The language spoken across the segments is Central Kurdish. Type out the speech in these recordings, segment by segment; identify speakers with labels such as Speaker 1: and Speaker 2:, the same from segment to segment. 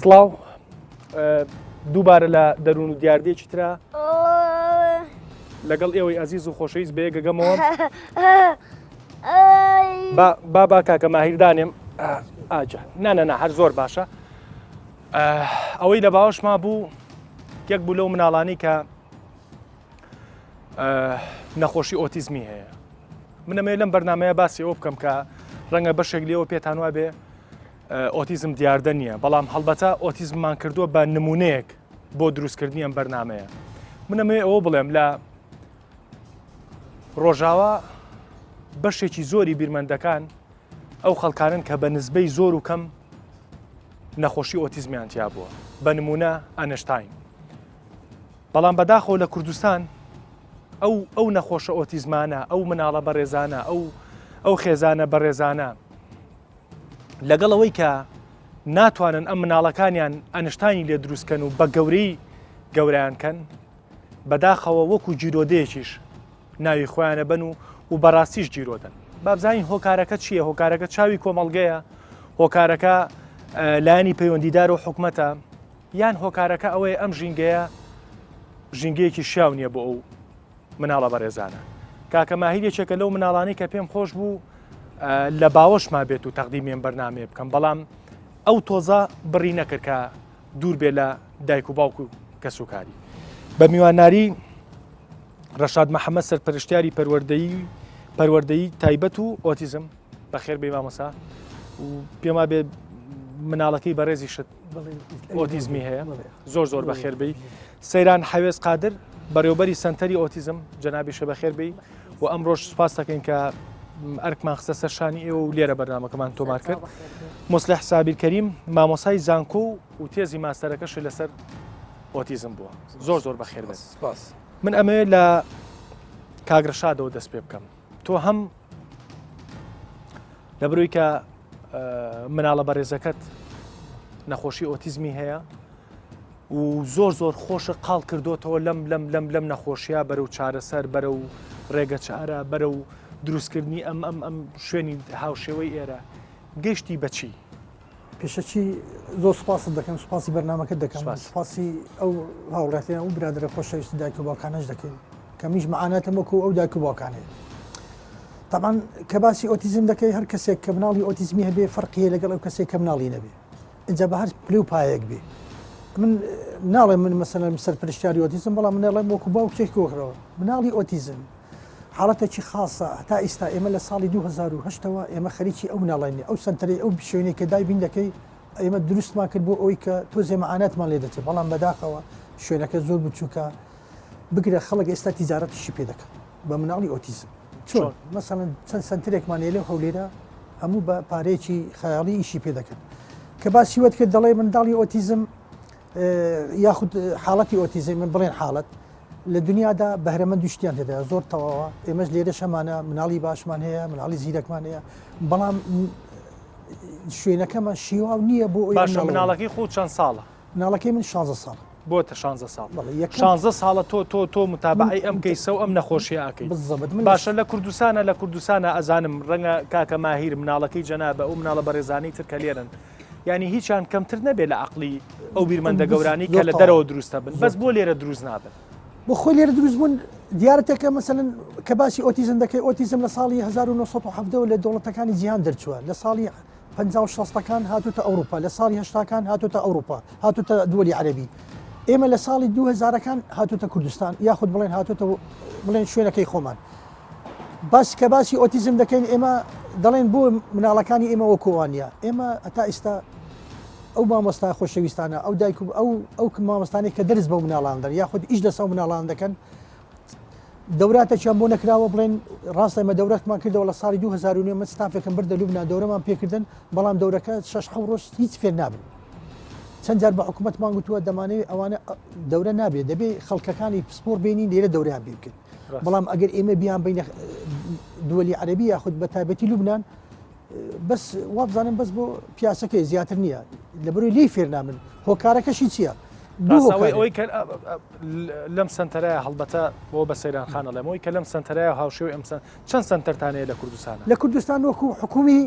Speaker 1: سڵاو دووبارە لە دەروون و دیاردەیەکی ترا لەگەڵ ئێوەی ئەزیز و خۆشەویست بەیەکەگەمەوە با با کاکە ماهیر دانێم ئاجا نانە نا هەر زۆر باشە ئەوەی لە باوەشما بوو یەک بوو لەو مناڵانی کە نەخۆشی ئۆتیزمی هەیە منەمێ لەم بەرنمەیە باسی ئەوە بکەم کە ڕەنگە بەشێک لێەوە پێتان وابێ ئۆتیزم دیاردە نییە بەڵام هەڵبەتە ئۆتیزممان کردووە بە نمونەیەک بۆ دروستکردنی ئەم بەرنمەیە منەمێ ئەوە بڵێم لە ڕۆژاوا بەشێکی زۆری بیرمەندەکان ئەو خەڵکانن کە بە نزبەی زۆر و کەم نەخۆشی ئۆتیزمیان تیا بووە بە نمونە ئەنشتاین بەڵام بەداخەوە لە کوردستان ئەو ئەو نەخۆشە ئۆتیزمانە ئەو مناڵە بەڕێزانە ئەو ئەو خێزانە بەڕێزانە لەگەڵ ئەوەی کە ناتوانن ئەم مناڵەکانیان ئەنشتانی لێ دروستکەن و بە گەورەی گەوریان کەن بەداخەوە وەکو گیرۆدەیەکیش ناوی خۆیانە بن و و بەڕاستیش گیرۆدەن بابزانین هۆکارەکە چییە هۆکارەکە چاوی کۆمەڵگەیە هۆکارەکە لایەنی پەیوەندیدار و حکومەتە یان هۆکارەکە ئەوەیە ئەم ژینگەیە ژینگەیەکی شیاو نییە بۆ ئەو مناڵە بەڕێزانە. کاکە ماهیر یەکێکە لەو مناڵانەی کە پێم خۆش بوو لە باوەشما بێت و تەقدیمی ئەم بەرنامەیە بکەم بەڵام ئەو تۆزە بڕی نەکرد کە دوور بێ لە دایک و باوک و کەسوکاری. بە میواناری ڕەشاد محەممەد سەرپەرشتیاری پەروەردەیی پەروەردەیی تایبەت و ئۆتیزم بەخێر بێی مامۆسا و پێم وابێ مناڵەکەی بەڕێزیشت ئۆتیزمی هەیە زۆر زۆر بەخێر بی سەیران حەوێز قادر بەڕێوبەری سنتەری ئۆتیزم جەنابیشە بەخێر بی و ئەمڕۆژ سوپاس دەکەین کە ئەرکمان خستە سەر شانی ئێوە و لێرە بەرنمەکەمان تۆمار کرد موسلح سابیر کەریم مامۆسای زانکۆ و تێزی ماستەرەکەشی لەسەر ئۆتیزم بووە زۆر زۆر بەخێر بێت سپاس من ئەمەوێت لە کاگرشادەوە دەست پێ بکەم تۆ هەم لە بروی کە مناڵە بەڕێزەکەت نەخۆشی ئۆتیزمی هەیە و زۆر زۆر خۆشە قاڵ کردوتەوە لەم لەم لەم لەم نەخۆشیە بەرەو چارەسەر بەرە و ڕێگە چارە بەرە و دروستکردنی ئەم ئەم ئەم شوێنی هاوشێوەی ئێرە گەشتی بەچی
Speaker 2: پێشەکی زۆر سپاست دەکەم سپاسی بەرنمەکە دەکەم سپاسی ئەو هاوڵاتیان و برادرە خۆشەویستی دایک و باوکانەش دەکەین کە منیش مەعاناتم وەکو ئەو دایک و باوکانەیە تەبعەن کە باسی ئۆتیزم دەکەی هەر کەسێک کە مناڵی ئۆتیزمی هەبێ فەرقی هەیە لەگەڵ ئەو کەسێک کە مناڵی نەبێ ئینجا بە هەر پلە و پایەک بێ من ناڵێم من مەسەلەن سەرپەرشتیاری ئۆتیزم بەڵام من ئەڵێم وەکو باوکێک وەکرەوە مناڵی ئۆتیزم حاڵەتێکی خاصە هەتا ئیستا ئێمە لە ساڵی 2010ەوە ئێمە خەریکی ئەو مناڵینی ئەو سنتەرەی ئەو شوێنەی کە دایبین دەکەی ئێمە دروستمان کرد بۆ ئەوی کە تۆزێ مەعاناتمان لێ دەچێت بەڵام بەداخەوە شوێنەکە زۆر بچووکە بگرە خەڵک ئێستا تیجارەتیشی پێ دەکەن بە مناڵی ئۆتیزم چۆن مەسەڵەن چەند سنتەرێکمان هەیە لەو هەولێرە هەموو بە پارەیەکی خەیاڵی ئیشی پێ دەکەن کە باسی وەت کرد دەڵێ منداڵی ئۆتیزم یاخود حاڵەتی ئۆتیزم من بڵێن حاڵەت لە دنیادا بەهرەمەند شتیان تێدا زۆر تەواوە ئێمەش لێرە شەمانە مناڵی باشمان هەیە مناڵی زیرەکمان هەیە بەڵام شوێنەکەمان شیواو نییە بۆ
Speaker 1: باشە مناڵەکەی خۆ چەند ساڵە
Speaker 2: مناڵەکەی من شانزە ساڵ.
Speaker 1: بۆتە شانزە ساڵ بەڵێ یەکەم شانزە ساڵە تۆ تۆ تۆ متابعەی ئەم کەیسە و ئەم نەخۆشیە ئەکەی
Speaker 2: بالضبط من
Speaker 1: باشە لە کوردستانە لە کوردستانە ئەزانم ڕەنگە کاکە ماهیر مناڵەکەی جەنابە ئەو مناڵە بەڕێزانەی تر کە لێرن یعنی هیچیان کەمتر نەبێ لە عەقڵی ئەو بیرمەندە گەورانەی کە
Speaker 2: زۆر
Speaker 1: لە
Speaker 2: تەواو.
Speaker 1: دەرەوە دروستە بن
Speaker 2: زۆر
Speaker 1: بەس بۆ لێرە دروست نابن
Speaker 2: بۆ خۆی لێرە دروست بوون دیارەتێکە مەسەلەن کە باسی ئۆتیزم دەکەی ئۆتیزم لە ساڵی 1970 لە دەوڵەتەکانی جیهان دەرچووە لە ساڵی 50 و شەستەکان هاتوتە ئەوروپا لە ساڵی هەشتاکان هاتوتە ئەوروپا هاتوتە دووەلی عەربی ئێمە لە ساڵی دوهزارەکان هاتوتە کوردستان یاخود بڵێن هاتوتە بڵێن شوێنەکەی خۆمان باس کە باسی ئۆتیزم دەکەین ئێمە دەڵێن بۆ مناڵەکانی ئێمە وەکووانە ئێمە هەتا ئێستا ئەو مامۆستا خۆشەویستانە ئەو دایک و ئەو ئەو مامۆستانەی کە دەرس بەو مناڵان دەن یاخود ئیش لەسەر مناڵان دەکەن دەوراتەکیان بۆ نەکراوە بڵێن ڕاستە ئێمە دەورەتمان کردەوە لە ساڵی 2009 من ستافێکم بردە لوبنان دەورەمان پێکردن بەڵام دەورەکە شەش حەوت ڕۆژ هیچ فێر نابن چەند جار بە حکوومەتمان گوتووە دەمانەوێت ئەوانە دەورە نابێت دەبێ خەڵکەکانی پسپۆر بێنین لێرە دەوریان پێ بکەین بەڵام ئەگەر ئێمە بیان بینە دووەلی عەربی یاخود بە تایبەتی لوبناان بەس وابزانم بەس بۆ پیاسەکەی زیاتر نییە لە بەروی لی فێر نابن هۆکارەکەشی چییە؟
Speaker 1: ئەوەی ئەوەی کە لەم سنتەرە هەڵبەتە بۆ بە سەیران خان ئەڵێم ئەوەی کە لەم سنتەرە هاوشێوەی ئەم چەند سنتەرتان هەیە لە کوردستان
Speaker 2: لە کوردستان وەکو حکومی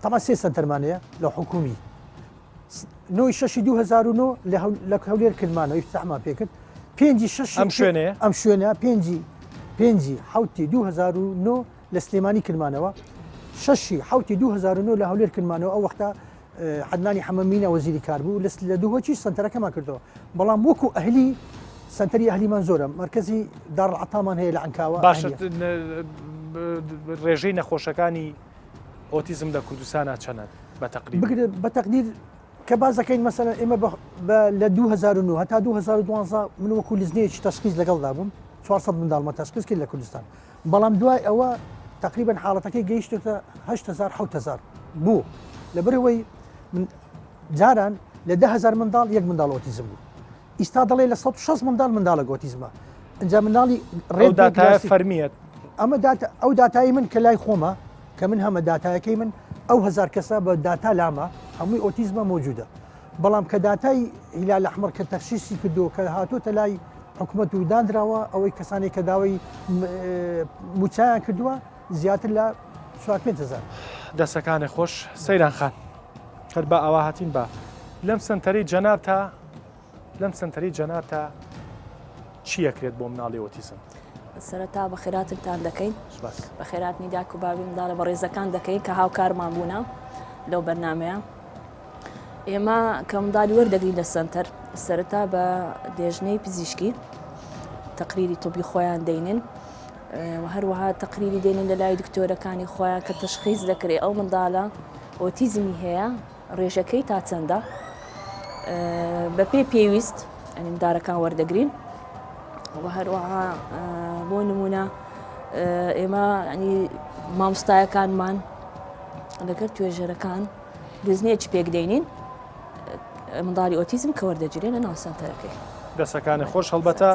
Speaker 2: تەما سێ سنتەرمان هەیە لە حکومی. نۆی شەشی 2009 لە لە هەولێر کردمانەوە ئیفتتاحمان پێکرد پێنجی شەش
Speaker 1: ئەم شوێنەیە
Speaker 2: ئەم شوێنە پێنجی پێنجی حوتی 2009 لە سلێمانی کردمانەوە شەشی حوتی 2009 لە هەولێر کردمانەوە ئەو وەختە عەدنانی حەمە مینا وەزیری کار بوو لە لە دهۆکیش سەنتەرەکەمان کردەوە بەڵام وەکو ئەهلی سەنتەری ئەهلیمان زۆرە مەرکەزی دارالعەتامان هەیە لە عەنکاوە
Speaker 1: باشە ڕێژەی نەخۆشەکانی ئۆتیزم لە کوردستانە چەنە بە تەقریب
Speaker 2: بگرە بە تەقدیر کە باس دەکەین مەسەلەن ئێمە لە 2009 هەتا 2012 من وەکو لجنەیەکی تەشخیص لەگەڵدا بووم 400 منداڵمە تەشخیص کرد لە کوردستان بەڵام دوای ئەوە تەقریبەن حاڵەتەکەی گەیشتۆتە 8000 7000 بوو لەبەرئەوەی من جاران لە 10000 منداڵ یەک منداڵ ئۆتیزم بوو ئیستا دەڵێ لە 160 منداڵ منداڵە ئۆتیزمە ئەجا منداڵی
Speaker 1: ڕێ داتای فەرمیەت
Speaker 2: ئەمە داتا ئەو داتای من کە لای خۆمە کە من هەمە داتایەکەی من ئەو هزار کەسە بە داتا لامە هەمووی ئۆتیزمە مۆجودە بەڵام کە داتای هیلال ئەحمەر کە تەخشیسی کردووە کە هاتۆتە لای حکومەت و دانراوە ئەوەی کەسانێک کە داوای موچیان کردووە زیاتر لە 4 هزار.
Speaker 1: دەسەکانێ خۆش سەیران خان هەر با ئاوا هاتین با لەم سەنتەرەی جەنابتا لەم سەنتەرەی جەنابتا چی ئەکرێت بۆ مناڵی ئۆتیزم؟
Speaker 3: سەرەتا بەخێراتنتان دەکەین بەخێراتنی داک و بابی منداڵە بەڕێزەکان دەکەین کە هاوکارمان بوونە لەو بەرنمەیە ئێمە کە منداڵی وەردەگرین لە سەنتەر سەرەتا بە لێژنەی پزیشکی تەقریری طبی خۆیان دەینن و هەروەها تەقریری دێنن لە لای دکتۆرەکانی خۆیان کە تەشخیص دەکرێت ئەو منداڵە ئۆتیزمی هەیە ڕێژەکەی تا چەندە بە پێی پێویست ئەنی مندارەکان وەردەگرین و هەروەها بۆ نمونە ئێمە ینی مامۆستایەکانمان لەگەر توێژەرەکان لیژنەیەکی پێک دێنین منداڵی ئۆتیزم کە وەردەگیرێن لە ناو سەنتەرەکەی.
Speaker 1: دەسەکانت خۆش هەڵبەتە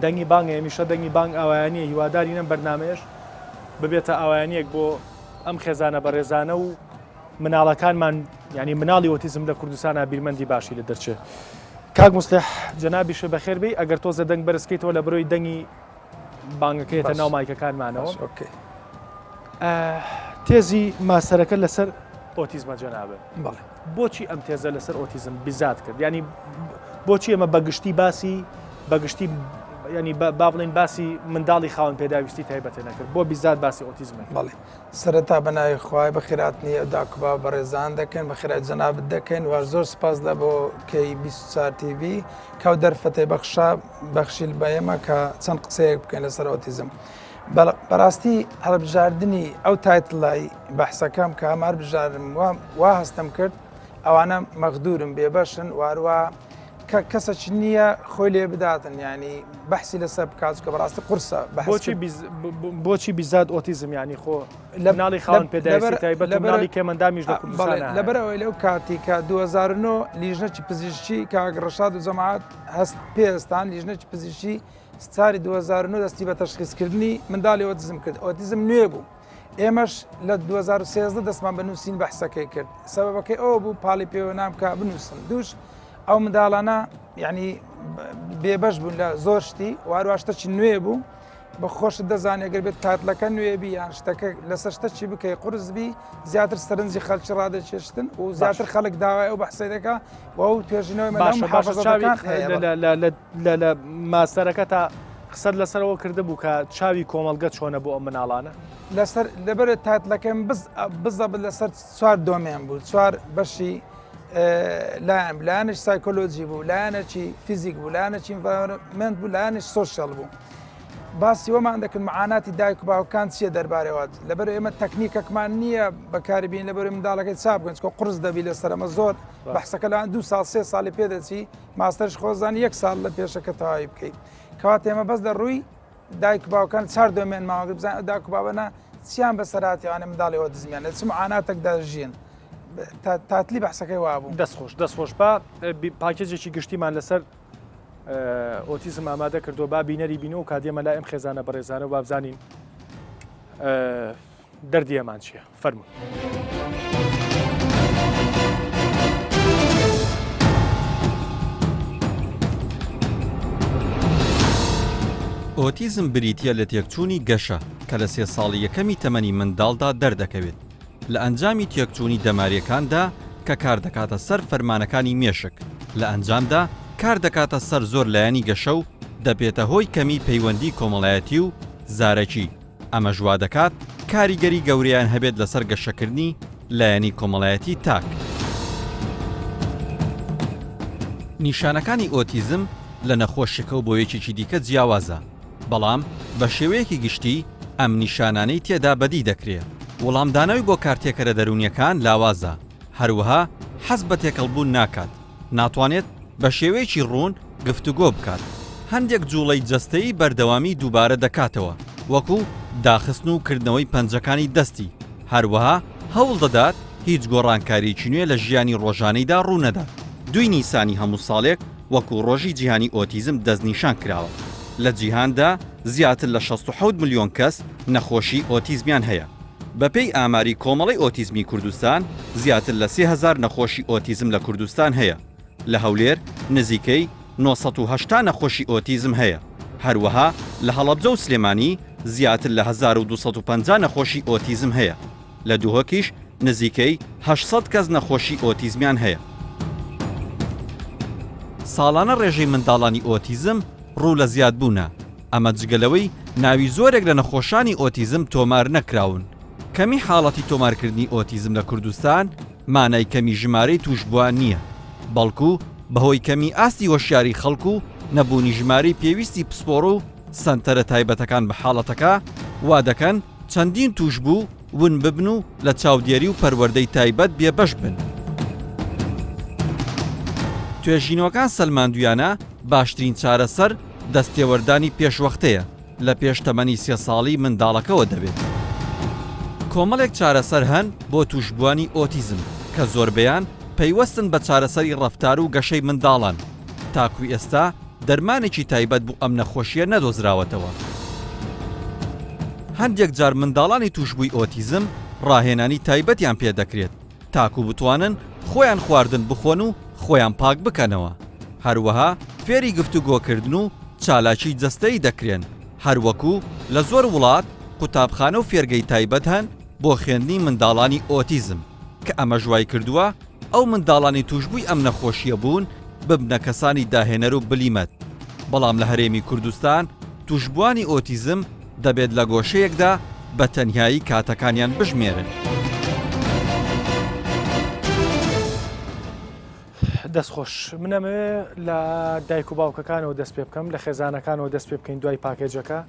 Speaker 1: دەنگی بانگ هەمیشە دەنگی بانگ ئاوایانیە هیوادارین ئەم بەرنامەیەش ببێتە ئاوایانیەک بۆ ئەم خێزانە بەڕێزانە و مناڵەکانمان ینی مناڵی ئۆتیزم لە کوردستانە بیرمەندی باشی لە دەرچێ کاک موسلح جەنابیشە بەخێر بێی ئەگەر تۆزە دەنگ بەرزکەیتەوە لە برۆی دەنگی بانگەکەیەتە ناو مایکەکانمانەوە تێزی ماسەرەکە لەسەر ئۆتیزمە جەنابێ
Speaker 4: بەڵێ
Speaker 1: بۆچی ئەم تێزە لەسەر ئۆتیزم بیزات کرد ینی بۆچی ئەمە بەگشتی باسی بەگشتی ینی با بڵین باسی منداڵی خاوەن پێداویستی تایبەتێ نەکرد بۆ بیزات باسی ئۆتیزم
Speaker 4: بەڵێ سەرەتا بە ناوی خوای بەخێراتنی ئەو داک و باب بەڕێزان دەکەین بەخێرای جەنابت دەکەین و زۆر سپاس لە بۆ کەی 24 تیڤی کاو دەرفەتەی بەخشا بەخشیل بە ئێمە کە چەند قسەیەک بکەین لەسەر ئۆتیزم. بەڕاستی هەڵبژاردنی ئەو title ای بەحسەکەم کە هەمار بژارم وا هەستم کرد ئەوانە مەغدورم بێبەشن واروا کە کەسەچ نییە خۆی لێ بداتن ینی بەحسی لەسەر بکات کە بەڕاستی قورسە
Speaker 1: بۆچی بۆچی بیزاد ئۆتیزم ینی خۆ لە مناڵی خاوەن پێداویستی تایبەت لە مناڵی کێمەندامیش لە کوردستان
Speaker 4: لەبەرئەوەی لەو کاتی کە 2009 لیژنەکی پزیشکی کاک ڕەشاد و جەماعەت هەست پێستان لیژنەکی پزیشکی ساری 2009 دەستی بە تەشخیصکردنی منداڵی ئۆتیزم کرد ئۆتیزم نوێ بوو ئێمەش لە 2013 دەستمان بە نووسین بەحسەکەی کرد سەبەبەکەی ئەوە بوو پاڵی پێوە نام کە بنووسم دووش ئەو منداڵانە یعنی بێبەش بوون لە زۆر شتی واروا شتەکی نوێ بوو بە خۆشت دەزانێت گەر بێت title ەکە نوێ بی یان شتەکە لەسەر شتەکی بکەی قرس بی زیاتر سەرنجی خەلکی ڕادەکێشتن و زیاتر خەڵک داوای ئەو بەحسەی دەکا و ئەو توێژینەوەی
Speaker 1: لە ماستەرەکە تا قسەت لەسەرەوە کردبوو کە چاوی کۆمەڵگە چۆنە بۆ ئەم مناڵانە
Speaker 4: لەسەر لەبەر title ەکەم بزەبت لەسەر چوار domain بوو چوار بەشی لایەن لایەنش سایکۆلۆجی بوو لایەنێکی فیزیک بوو لایەنێکی environment بوو لایەنش social بوو باسی وەمان دەکرد معاناتی دایک و باوکان چییە دەربارەوە لەبەر ئێمە تەکنیکەکمان نییە بەکاری بین لەبەر منداڵەکەی چاپ بکەن چکۆ قرس دەبی لەسەر ئەمە زۆر بەحسەکە لەوان دو ساڵ سێ ساڵی پێدەچی ماستەرش خۆزان یەک ساڵ لە پێشەکە تەواوی بکەیت کەواتە ئێمە بەس لە ڕووی دایک و باوکان چار domain ماوە بزان ئەو دایک و بابەنە چیان بەسەراتیوانە منداڵی ئۆتیزمیان لە چ معاناتێکدا ژیان title ی بەحسەکەی وابوو.
Speaker 1: دەست خۆش دەست خۆش با پاکێجێکی گشتیمان لەسەر ئۆتیزم ئامادە کردووە با بینەری بین و کات دێمە لای ئەم خێزانە بەڕێزانە و بابزانین دەردی ئەمان چییە فەرموون.
Speaker 5: ئۆتیزم بریتییە لە تێکچوونی گەشە کە لە سێ ساڵی یەکەمی تەمەنی منداڵدا دەردەکەوێت لە ئەنجامی تێکچوونی دەمارییەکاندا. کە کاردەکاتە سەر فەرمانەکانی مێشک، لە ئەنجامدا کاردەکاتە سەر زۆر لایەنی گەشە و دەبێتە هۆی کەمی پەیوەندی کۆمەڵایەتی و زارەکی، ئەمەش وادەکات کاریگەری گەورەیان هەبێت لەسەر گەشەکردنی لایەنی کۆمەڵایەتی تاک. نیشانەکانی ئۆتیزم لە نەخۆشیەکەو بۆ یەکێکی دیکە جیاوازە، بەڵام بە شێوەیەکی گشتی ئەم نیشانانەی تێدا بەدی دەکرێ، وڵامدانەوەی بۆ کارتێکەرە دەروونیەکان لاوازە، هەروەها حەز بە تێکەڵبوون ناکات، ناتوانێت بە شێوەیەکی ڕوون گفتوگۆ بکات، هەندێک جوڵەی جەستەیی بەردەوامی دووبارە دەکاتەوە، وەکو داخستن و کردنەوەی پەنجەکانی دەستی، هەروەها هەوڵدەدات هیچ گۆڕانکارییەکی نوێ لە ژیانی ڕۆژانەیدا ڕوونەدات. دووی نیسانی هەموو ساڵێک وەکو ڕۆژی جیهانی ئۆتیزم دەستنیشان کراوە. لە جیهاندا زیاتر لە 67 ملیۆن کەس نەخۆشیی ئۆتیزمیان هەیە. بەپێی ئاماری کۆمەڵەی ئۆتیزمی کوردستان، زیاتر لە 3000 نەخۆشی ئۆتیزم لە کوردستان هەیە. لە هەولێر نزیکەی 980 نەخۆشی ئۆتیزم هەیە. هەروەها لە هەڵەبجە و سلێمانی زیاتر لە 1250 نەخۆشی ئۆتیزم هەیە. لە دهۆکیش نزیکەی 800 کەس نەخۆشی ئۆتیزمیان هەیە. ساڵانە ڕێژەی منداڵانی ئۆتیزم ڕوو لە زیادبوونە، ئەمە جگە لەوەی ناوی زۆرێک لە نەخۆشانی ئۆتیزم تۆمار نەکراون. کەمی حاڵەتی تۆمارکردنی ئۆتیزم لە کوردستان مانای کەمی ژمارەی تووشبووان نییە، بەڵکو بەهۆی کەمی ئاستی هۆشیاری خەڵک و نەبوونی ژمارەی پێویستی پسپۆڕ و سەنتەرە تایبەتەکان بە حاڵەتەکە وا دەکەن چەندین تووشبوو ون ببن و لە چاودێری و پەروەردەی تایبەت بێبەش بن. توێژینەوەکان سەلماندوویانە باشترین چارەسەر دەستێوەردانی پێشوەختەیە لە پێش تەمەنی سێ ساڵی منداڵەکەوە دەبێت. کۆمەڵێک چارەسەر هەن بۆ تووشبووانی ئۆتیزم کە زۆربەیان پەیوەستن بە چارەسەری ڕەفتار و گەشەی منداڵان، تاکو ئێستا دەرمانێکی تایبەت بۆ ئەم نەخۆشییە نەدۆزراوەتەوە. هەندێک جار منداڵانی تووشبووی ئۆتیزم ڕاهێنانی تایبەتیان پێدەکرێت تاکو بتوانن خۆیان خواردن بخۆن و خۆیان پاک بکەنەوە، هەروەها فێری گفتوگۆکردن و چالاکی جەستەیی دەکرێن، هەروەکو لە زۆر وڵات قوتابخانە و فێرگەی تایبەت هەن بۆ خوێندنی منداڵانی ئۆتیزم، کە ئەمەش وایکردووە ئەو منداڵانی تووشبووی ئەم نەخۆشییە بوون ببنە کەسانی داهێنەر و بلیمەت، بەڵام لە هەرێمی کوردستان تووشبووانی ئۆتیزم دەبێت لە گۆشەیەکدا بە تەنیایی کاتەکانیان بژمێرن.
Speaker 1: دەست خۆش من ئەمەوێ لە دایک و باوکەکانەوە دەست پێ بکەم لە خێزانەکانەوە دەست پێ بکەین دوای پاکێجەکە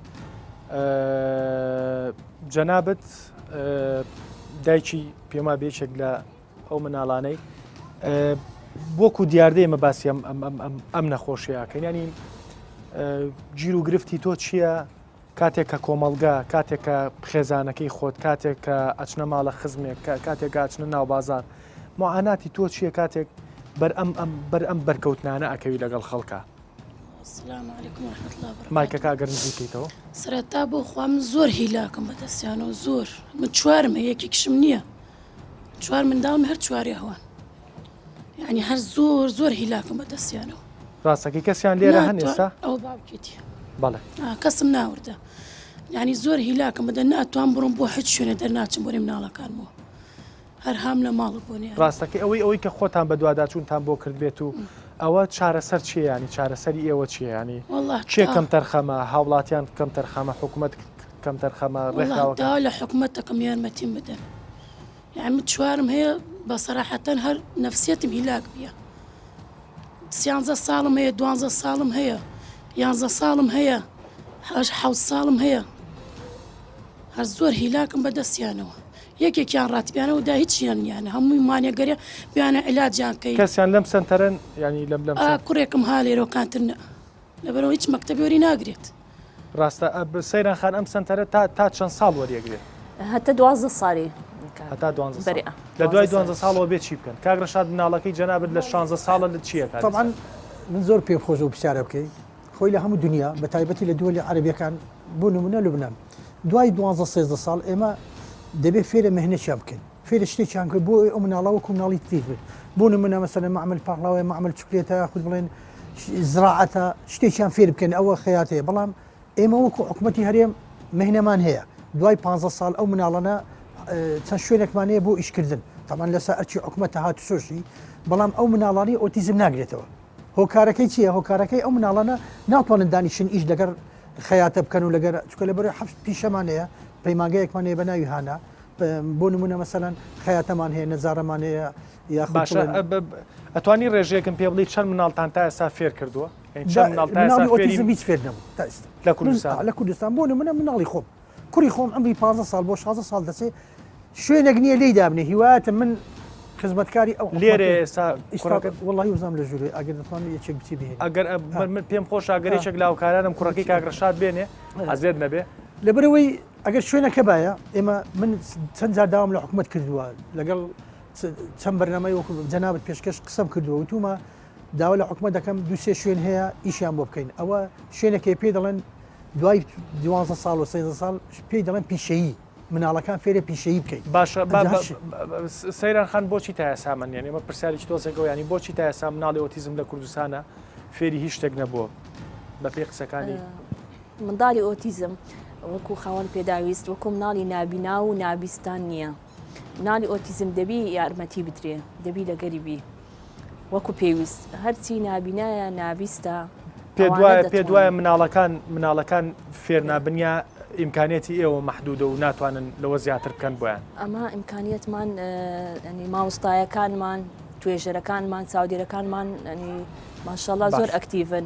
Speaker 1: جەنابت دایکی پێما بێچێک لە ئەو مناڵانەی وەکو دیاردەی ئمە باسی ئەم ئەم نەخۆشیەکەین ینی گیر و گرفتی تۆ چییە کاتێک کە کۆمەڵگە کاتێک کە خێزانەکەی خۆت کاتێک کە ئەچنە ماڵە خزمێک کاتێک ئاچنە ناو بازار معاناتی تۆ چییە کاتێک بەر ئەم ئەم بەر ئەم بەرکەوتنانە ئەکەوی لەگەڵ خەڵکە مایکەکە گەر نزیکەیتەوە
Speaker 6: سەرەتا بۆ خوا من زۆر هیلاکم بەدەستیانەوە زۆر من چوارمە یەکێکشم نییە چوار منداڵم هەر چواری هەوان یعنی هەر زۆر زۆر هیلاکم بە دەستیانەوە
Speaker 1: ڕاستەکەی کەسیان لێرە هەن ئێستا
Speaker 6: ئەو باوکێتی
Speaker 1: بەڵێ
Speaker 6: کەسم ناوردە یعنی زۆر هیلاکم بەدە ناتوان بڕم بۆ هیچ شوێنە دەرناچم بۆ مناڵەکانمەوە هەر هام لە ماڵە بۆ نیان
Speaker 1: ڕاستەکەی ئەوەی ئەوەی کە خۆتان بەدواداچوونتان بۆ کرد بێت و ئەوە چارەسەر چیە ینی چارەسەری ئێوە چیە ینی کێ کەم تەرخەمە هاوڵاتیان کەم تەرخەمە حکوومەت کەمتەرخەمە ڕێکخراوەکان.
Speaker 6: داوا لە حکومەت دەکەم یارمەتیم بدەن یانی من چوارم هەیە بە سەراحەتەن هەر نەفسیەتم هیلاک بیە سیانزە ساڵم هەیە دوانزە ساڵم هەیە یانزە ساڵم هەیە هەش حەوت ساڵم هەیە هەر زۆر هیلاکم بە دەستیانەوە یەکێکیان ڕاتبیانەوە دا هیچیان نیانە هەمووی مانێگەرە بیانە عیلاجیان کەی
Speaker 1: کەسیان لەم سەنتەرەن ینی لەم لەم
Speaker 6: کوڕێکم ها لێرەوەکانتر نە لەبەرئەوە هیچ مەکتەبی وەری ناگرێت.
Speaker 1: ڕاستە سەیران خان ئەم سەنتەرە تا تا چەند ساڵ وەریەگرێت؟
Speaker 3: هەتا دوازدە ساڵی
Speaker 1: هەتا دوانزە ساڵ لە دوای دوانزە ساڵەوە بێ چی بکەن کاک ڕەشاد مناڵەکەی جەنابت لە شانزە ساڵە لە چییە
Speaker 2: طبعا من زۆر پێم خۆشە و پرسیارە بکەی خۆی لە هەموو دنیا بە تایبەتی لە دووەلی عەرەبیەکان بۆ نمونە لوبنان دوای دوانزە سێزدە ساڵ ئێمە دەبێ فێرە مهنەچیان بکەین فێرە شتێکیان کرد بۆ ئەو مناڵە وەکو مناڵی تریش بێت بۆ نمونە مەسەلەن مەعمل پاقلاوەیە مەعمل چوکلێتە یاخود بڵێن زراعەتە شتێکیان فێر بکەن ئەوە خەیاتەیە بەڵام ئێمە وەکو حکوومەتی هەرێم مهنەمان هەیە دوای پ ساڵ ئەو مناڵانە. چەند شوێنێکمان هەیە بۆ ئیشکردن تەمان لەسەر ئەرچی حکومەتە هاتوچۆشی بەڵام ئەو مناڵانی ئۆتیزم ناگرێتەوە هۆکارەکەی چییە هۆکارەکەی ئەو مناڵانە ناتوانن دانیشن ئیش لەگەر خەیاتە بکەن و لەگەر چکە لە بەرەی حەفت پیشەمان هەیە پەیمانگەیەکمان هەیە بە ناوی هانا بۆ نمونە مەسەلەن خەیاتەمان هەیە نەجارەمان هەیە یاخود
Speaker 1: باشە
Speaker 2: بڵێن
Speaker 1: ئەتوانی ڕێژەیەکم پێ بڵێی چەند مناڵتان تا ئێستا فێر کردووە؟ یانی چەند
Speaker 2: جا
Speaker 1: مناڵ تا ئێستا
Speaker 2: مناڵی
Speaker 1: فێری
Speaker 2: ئۆتیزم هیچ فێر نەبوو تا ئێستا
Speaker 1: لە
Speaker 2: من
Speaker 1: کوردستان؟
Speaker 2: لە کوردستان بۆ نمونە مناڵی خۆم کوڕی خۆم عەمری 15 ساڵ بۆ 16 ساڵ دەچێ شوێنێک نییە لێی دابنێ هیوایەتم من خزمەتکاری ئەو
Speaker 1: لێرە
Speaker 2: حکومەتە
Speaker 1: ئێستا
Speaker 2: ئیستا
Speaker 1: کوڕەکەت
Speaker 2: وەڵی وزام لە ژوورێ ئەگەر دەتوانن یەکێک بچی بهێنی
Speaker 1: ئەگەر
Speaker 2: ها
Speaker 1: من پێم خۆشە ئەگەر
Speaker 2: ها
Speaker 1: یەکێک لە هاوکارانم کوڕەکەی
Speaker 2: بچی
Speaker 1: کاک ڕەشاد بێنێ ئەزێت نەبێ
Speaker 2: لەبەرئەوەی ئەگەر شوێنەکە بایە ئێمە من چەند جار داوام لە حکومەت کردووە لەگەڵ چەند بەرنامەی وەکو جەنابت پێشکەش قسەم کردووە وتومە داوا لە حکومەت دەکەم دوو سێ شوێن هەیە ئیشیان بۆ بکەین ئەوە شوێنەکەی پێی دەڵێن دوای دوانزە ساڵ و سێزدە ساڵ پێی دەڵێن پیشەیی مناڵەکان فێرە پیشەیی بکەیت
Speaker 1: باشە سەیران خان بۆچی تا ئێستا من یعنی ئەمە پرسیارێکی تۆزێکەوە ینی بۆچی تا ئێستا مناڵی ئۆتیزم لە کوردستانە فێری هیچ شتێک نەبووە بەپێی قسەکانی
Speaker 3: منداڵی ئۆتیزم وەکو خاوەن پێداویست وەکو مناڵی نابینا و نابیستان نییە مناڵی ئۆتیزم دەبی یارمەتی بدرێ دەبی لەگەری بی وەکو پێویست هەرچی نابینایە نابیستە
Speaker 1: پێ دوایە مناڵەکان مناڵەکان فێرنابن یا ئیمکانیەتی ئێوە مەحدودە و ناتوانن لەوە زیاتر بکەن بۆیان
Speaker 3: ئەمە ئیمکانیەتمان مامۆستایەکانمان توێژەرەکانمان چاودێرەکانمان ماشەڵا زۆر ئەکتیڤن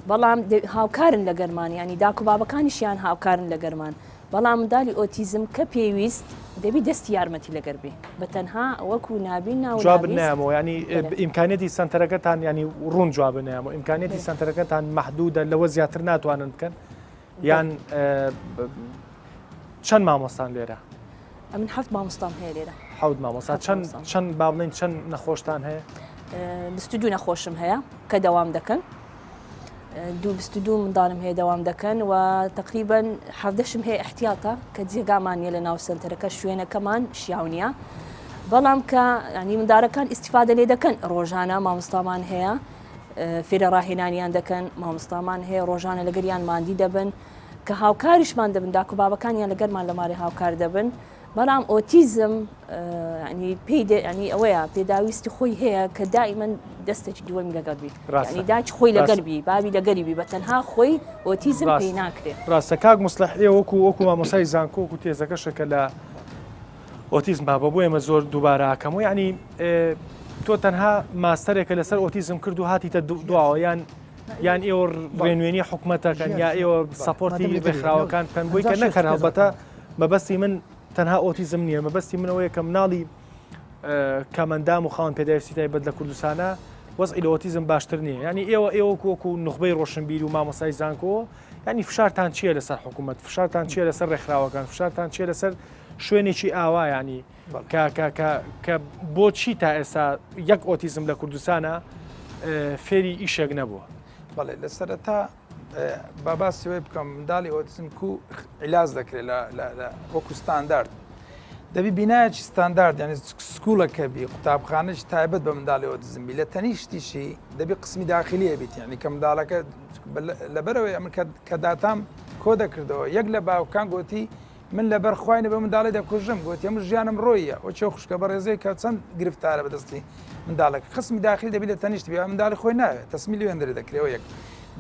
Speaker 3: بەڵام هاوکارن لەگەرمان ینی داک و بابەکانیشیان هاوکارن لەگەرمان بەڵام مندالی ئۆتیزم کە پێویست دەبی دەستی یارمەتی لەگەر بێ بە تەنها وەکو نابینا و
Speaker 1: جواب نایەمەوە ینی ئیمکانیەتی سەنتەرەکەتان ینی ڕوون جواب نایەمەوە ئیمکانیەتی سەنتەرەکەتان مەحدودە لەوە زیاتر ناتوانن بکەن یان چەند مامۆستان لێرە؟
Speaker 3: ئەمن حەفت مامۆستام هەیە لێرە.
Speaker 1: حەوت مامۆستا چەند چەند با بڵێین چەند نەخۆشتان هەیە؟
Speaker 3: 22 نەخۆشم هەیە کە دەوام دەکەن. دوو 22 منداڵم هەیە دەوام دەکەن و تقریبا حەفدەشم هەیە احتیاطە کە جێگامان نیە لە ناو سنتەرەکە شوێنەکەمان شیاو نییە. بەڵام کە ینی مندارەکان ئیسیفادە لێ دەکەن ڕۆژانە مامۆستامان هەیە فێرە ڕاهێنانیان دەکەن مامۆستامان هەیە ڕۆژانە لەگەریان ماندی دەبن کە هاوکاریشمان دەبن داک و بابەکانیان لەگەرمان لە ماڵێ هاوکار دەبن بەڵام ئۆتیزم ینی پێی ینی ئەوەیە پێداویستی خۆی هەیە کە دائیمەن دەستێکی دووەمی لەگەڵ بی ڕاستی داچ خۆی لەگەر بی بابی لەگەری بی بە تەنها خۆی ئۆتیزم پێی ناکرێت
Speaker 1: ڕاستە کاک موسڵح ئێ وەکو وەکو مامۆسای زانکۆ وەکو تێزەکەشە کە لە ئۆتیزم بابە بۆ ئێمە زۆر دووبارە ئەکەم و یعنی تۆ تەنها ماستەرێکە لەسەر ئۆتیزم کرد و هاتیتە دواوە یان یان ئێوە ڕێنوێنی حکومەتەکەن یا ئێوە support ی ڕێکخراوەکان بکەن بۆی کە نەکەن هەڵبەتە مەبەستی من تەنها ئۆتیزم نییە مەبەستی منەوەیە کە مناڵی کەمەندام و خاوەن پێداویستی تایبەت لە کوردستانە وەزعی لە ئۆتیزم باشتر نییە ینی ئێوە ئێوە وەکو نوخبەی ڕۆشنبیر و مامۆسای زانکۆ ینی فشارتان چییە لەسەر حکوومەت فشارتان چییە لەسەر ڕێکخراوەکان فشارتان چییە لەسەر شوێنێکی ئاوا ینی کە کە کە کە بۆچی تا ئێستا یەک ئۆتیزم لە کوردستانە فێری ئیشێک نەبووە؟
Speaker 4: بەڵێ لە سەرەتا با باسی وەی بکەم منداڵی ئۆتیزم کو عیلاج دەکرێت لە وەکو ستاندارد دەبی بینایەکی ستاندارد یعنی school ەکە بی قوتابخانەش تایبەت بە منداڵی ئۆتیزم بی لە تەنیشتیشی دەبی قسمی داخلیە بیت یعنی کە منداڵەکە لەبەرەوەی ئەمن کە داتام کۆ دەکردەوە یەک لە باوکان گوتی من لەبەر خوای نەبێ منداڵی دەکوژم گۆتی ئەمن ژیانم ڕۆییە وەکی ئەو خوشکە بەڕێزەی کە چەند گرفتارە بەدەستی منداڵەکە قسمی داخلی دەبی لە تەنیشت بی منداڵی خۆی ناوێت تەسمی لوێندرێ دەکرێ یەک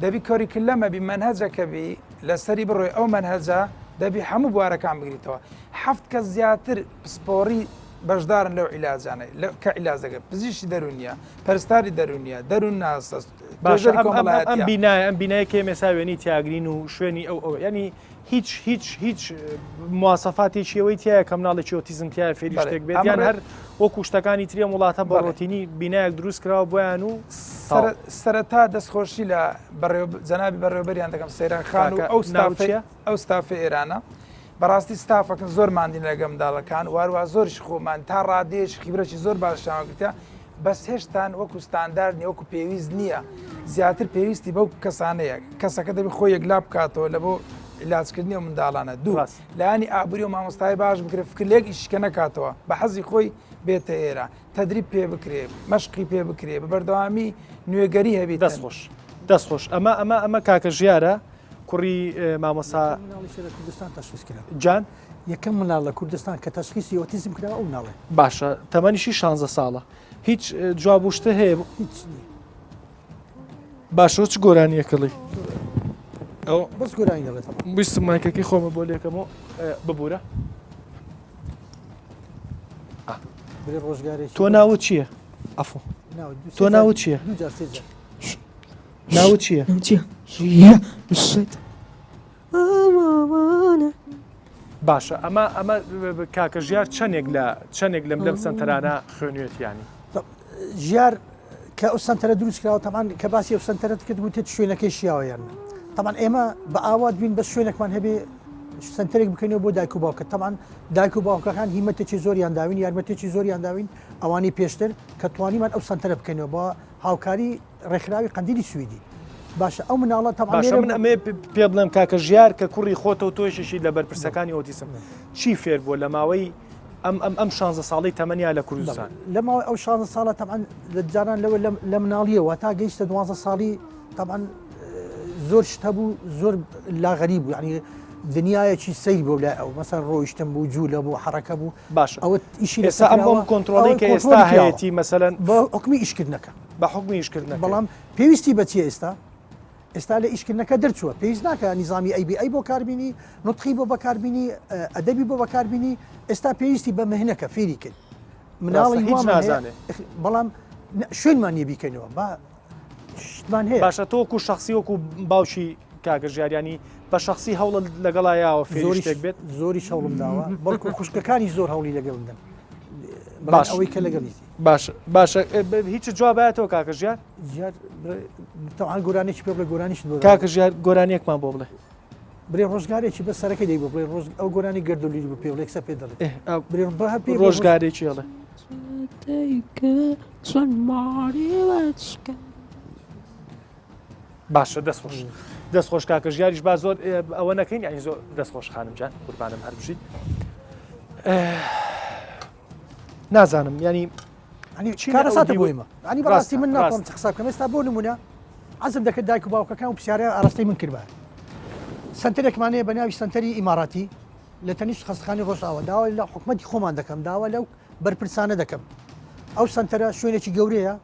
Speaker 4: دەبی curriculum ە بی مەنهەجەکە بی لەسەری بڕۆی ئەو مەنهەجە دەبی هەموو بوارەکان بگریتەوە حەفت کەس زیاتر پسپۆڕی بەشدارن لەو عیلاجانەی کە عیلاج دەکەن پزیشکی دەروونیە پەرستاری دەروونیە دەروون ناسە
Speaker 1: باشە ئەم بینایە ئەم بینایە کێ مێسا وێنی تیاگرین و شوێنی ئەو ئەو ینی هیچ هیچ هیچ مواسەفاتێکی ئەوەی تایە کە مناڵێکی ئۆتیزم تایە فێری شتێک بێت یان هەر وەکو شتەکانی تری ئەم وڵاتە بە ڕۆتینی بینایەک دروست کراوە بۆیان و
Speaker 4: سەرەتا دەستخۆشی لە جەنابی بەڕێوەبەریان دەکەم سەیران خان و ئەو ستافی ئەو ستافی ئێرانە بەڕاستی ستافەکەن زۆر ماندین لەگە منداڵەکان واروا زۆریش خۆمان تا ڕادێش خیبرەکی زۆر باشیان گرتە بەس هێشتان وەکو ستاندارد نیە وەکو پێویست نییە زیاتر پێویستی بەو کەسانەیە کەسەکە دەبی خۆی یەکلا بکاتەوە لە بۆ عیلاجکردنی ئەو منداڵانە دوو لایەنی ئابووری و مامۆستای باش بکرێت فکر لێک ئیشکە نەکاتەوە بە حەزی خۆی بێتە ئێرە تەدریب پێ بکرێ مەشقی پێ بکرێ بە بەردەوامی نوێگەری هەبی
Speaker 1: دەست خۆش دەست خۆش ئەمە ئەمە ئەمە کاکە ژیارە کوڕی مامۆستا
Speaker 2: کوردستان تەشخیص کرا
Speaker 1: جان.
Speaker 2: یەکەم مناڵ لە کوردستان کە تەشخیسی ئۆتیزم کراوە ئەو مناڵەیە.
Speaker 1: باشە تەمەنیشی شانزە ساڵە هیچ جواب و شتە هەیە؟
Speaker 2: هیچ نییە.
Speaker 1: باشە چ گۆرانیەک ئەڵێی؟ ئەو
Speaker 2: بەس گۆرانی دەڵێت.
Speaker 1: ویستم مایکەکەی خۆمە بۆ لێکەمەوە ببوورە.
Speaker 2: برێ ڕۆژگارێکی
Speaker 1: تۆ ناوت چییە؟ عەفو تۆ ناوت چییە؟
Speaker 2: دوو جار سێ جار.
Speaker 1: ناوت چییە؟ باشە ئەمە ئەمە کاکە ژیار چەندێک لە چەندێک لەم لەم سنتەرانە خوێنوێتیانی
Speaker 2: ژیار کە ئەو سنتەرە دروست کراوە تەمان کە باسی ئەو سنتەرەت کرد وتت شوێنەکەی شیاوە یان تەمان ئێمە بە ئاوات بین بە شوێنێکمان هەبێ سنتەرێک بکەینەوە بۆ دایک و باوکە تەمان دایک و باوکەکان هیمەتێکی زۆریان داوین یارمەتێکی زۆریان داوین ئەوانی پێشتر کە توانیمان ئەو سنتەرە بکەینەوە بە هاوکاری ڕێکخراوی قەندیلی سویدی باشە ئەو مناڵە تەبعەن
Speaker 1: باشە من ئەمێ پێ بڵێم کاکە ژیار کە کوڕی خۆتە و تۆیشیشی لە بەرپرسەکانی ئۆتیسم چی فێر بووە لە ماوەی ئەم ئەم ئەم 16 ساڵی تەمەنیا لە کوردستان
Speaker 2: لە ماوەی ئەو 16 ساڵە تەبعەن لە جاران لەوە لە مناڵیەوە تا گەیشتە 12 ساڵی تەبعەن زۆر شت هەبوو زۆر لاغەری بوو یعنی دنیایەکی سەیر بۆ لای ئەو مەسەر ڕۆیشتن بوو جوولە بوو حرەکە بوو
Speaker 1: باشە
Speaker 2: ئەوە ئیشی
Speaker 1: ئێستا ئەم بۆم کۆنتترۆڵی کە ئێستا هەیەتی مەسەلەن
Speaker 2: بە حکومی ئیشکردنەکە
Speaker 1: بە حوکمی ئیشکردنەکەی.
Speaker 2: بەڵام پێویستی بە چیە ئێستا؟ ئێستا لە ئیشکردنەکە دەرچووە پێویست ناکە نیزامی ئەی بی ئەی بۆ کاربینی نوتقی بۆ بەکاربینی ئەدەبی بۆ بەکاربینی ئێستا پێویستی بە مهنەکە فێری کرد مناڵی
Speaker 1: هیچ نازانێ
Speaker 2: بەڵام شوێنمان نییە بیکەینەوە با شتمان هەیە
Speaker 1: باشە تۆ وەکو شخصی وەکو باوکی کاکە ژیاریانی بە شخصی هەوڵە لەگەڵا یاوە فێری شتێک بێت
Speaker 2: زۆری هەوڵم داوە بەڵکو خوشکەکانی زۆر هەوڵی لەگەڵم دەن باش ئەوەی کە لەگەڵیتی
Speaker 1: باشە باشە هیچ جوابایەتەوە کاکە ژیار
Speaker 2: ژیار تەوان گۆرانێکی پێ بڵێ گۆرانیش بۆ
Speaker 1: کاکە ژیار گۆرانیەکمان بۆ بڵێ
Speaker 2: برێ ڕۆژگارێکی بە سەرەکە دەی بۆ بڵێ ڕۆژ ئەو گۆرانی گردولی بۆ پێ بڵێ قسە پێ دەڵێ برێ بە پێ
Speaker 1: ڕۆژگارێکی ئەڵێ باشە دەست خۆش دەست خۆش کاکە ژیاریش با زۆر ئەوە نەکەین یعنی زۆر دەست خۆش خانم جان قوربانم هەر بژیت نازانم ینی
Speaker 2: ئەنی چی کارەساتە بۆ ئێمە ئەنی بەڕاستی من ناتوانم چ قسە بکەم ئێستا بۆ نمونە عەزم دەکرد دایک و باوکەکان و پرسیارە ئاراستەی من کردبایە سەنتەرێکمان هەیە بە ناوی سەنتەری ئیماراتی لە تەنیشت خەستخانی ڕۆژئاوا داوا لە حکومەتی خۆمان دەکەم داوا لەو بەرپرسانە دەکەم ئەو سەنتەرە شوێنێکی گەورەیە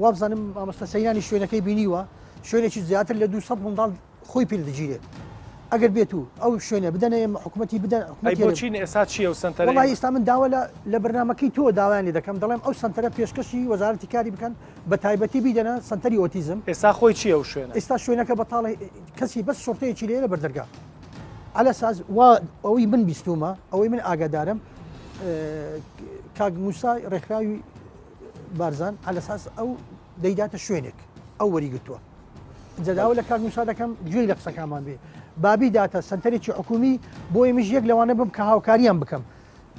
Speaker 2: وابزانم مامۆستا سەیرانی شوێنەکەی بینیوە شوێنێکی زیاتر لە 200 منداڵ خۆی پێ دەگیرێت ئەگەر بێت و ئەو شوێنە بدەنە ئێمە حکوومەتی بدەن
Speaker 1: حکوومەتی بۆ چین ئێستا چییە و سەنتەر
Speaker 2: وڵی ئێستا من داوا لە لە بەرنمەکەی تۆ داوایان لێ دەکەم دەڵێم ئەو سەنتەرە پێشکەشی وەزارەتی کاری بکەن بە تایبەتی بیدەنە سەنتەری ئۆتیزم
Speaker 1: ئێستا خۆی چییە و شوێنە
Speaker 2: ئێستا شوێنەکە بەتاڵی کەسی بەس شۆرتەیەکی لێرە بەردەرگا على ساز وا ئەوەی من بیستومە ئەوەی من ئاگادارم کاک موسا ڕێکخراوی بارزان على ساز ئەو دەیداتە شوێنێک ئەو وەریگرتووە ئینجا داوا لە کاک موسا دەکەم گوێی لە قسەکانمان بێ با بیداتە سەنتەرێکی حکومی بۆ ئێمەش یەک لەوانە بم کە هاوکاریان بکەم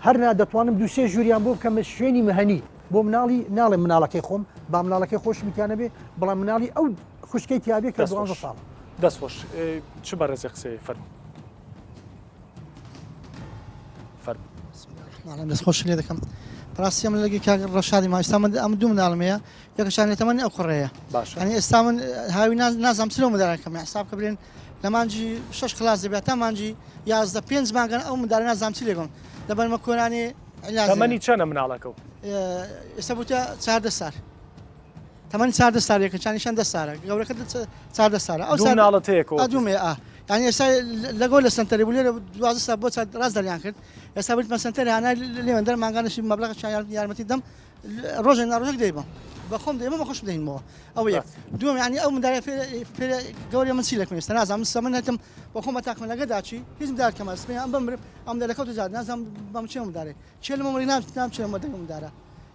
Speaker 2: هەرنا دەتوانم دووسێ ژووریان بۆ بکەمە شوێنی مهنی بۆ مناڵی ناڵێ مناڵەکەی خۆم با مناڵەکەی خۆشمی تیانە بێ بەڵام مناڵی ئەو خوشکەی تیابێ کە دوانزە ساڵ
Speaker 1: دەست خۆش چ بەڕێزێ قسەیە فەرموو
Speaker 7: فەرموو دەست خۆش لێ دەکەم بەڕاستی ئەمن لەگەی کاک ڕەشادی ما ئێستا من ئەم دوو مناڵم هەیە یەکەشان لە تەمەنی ئەو کوڕەیە
Speaker 1: باشە
Speaker 7: یعنی ئێستا من هاوی نازانم چ لەو مندارەکەم حساب کە بلێن لە مانجی شەش خلاص دەبێت تا مانجی 11 پێنج مانگەن ئەو مندارە نازانم چی لێگەم لەبەرمە کۆرانی علاج
Speaker 1: تەمەنی چەنە مناڵەکە و
Speaker 7: ئێستا بووتە 14 سال تەمەنی 14 سال یەکە چانیشان دە سالە گەورەکە 14 سالە
Speaker 1: ئەو دوو مناڵت هەیە کە
Speaker 7: دوو مێ ئا یعنی ئێستا لەگەڵ لە سەنتەری بوو لێرە 12 سال بۆ ڕاست دەریان کرد ئێستا بردمە سەنتەر هانا لێوەن دەر مانگانەشی مەبلەغ یارمەتی دەم ڕۆژێک ناڕۆژێک دەیبم بە خۆم دەیبم بە خۆشم دەهینمەوە ئەوە یەک دووەم یعنی ئەو مندارە پێ گەورە من چی لەکم ئێستا نازانم سە من هەتم بە خۆم تاکم لەگە داچی هیچ مدار کەمە سپێ ئەم بمرم ئەم دەرەکەوتە جاد نازانم بەم چێ مدارێ چێ لە مەمەری نام نام چێ مە دەنگم مدارە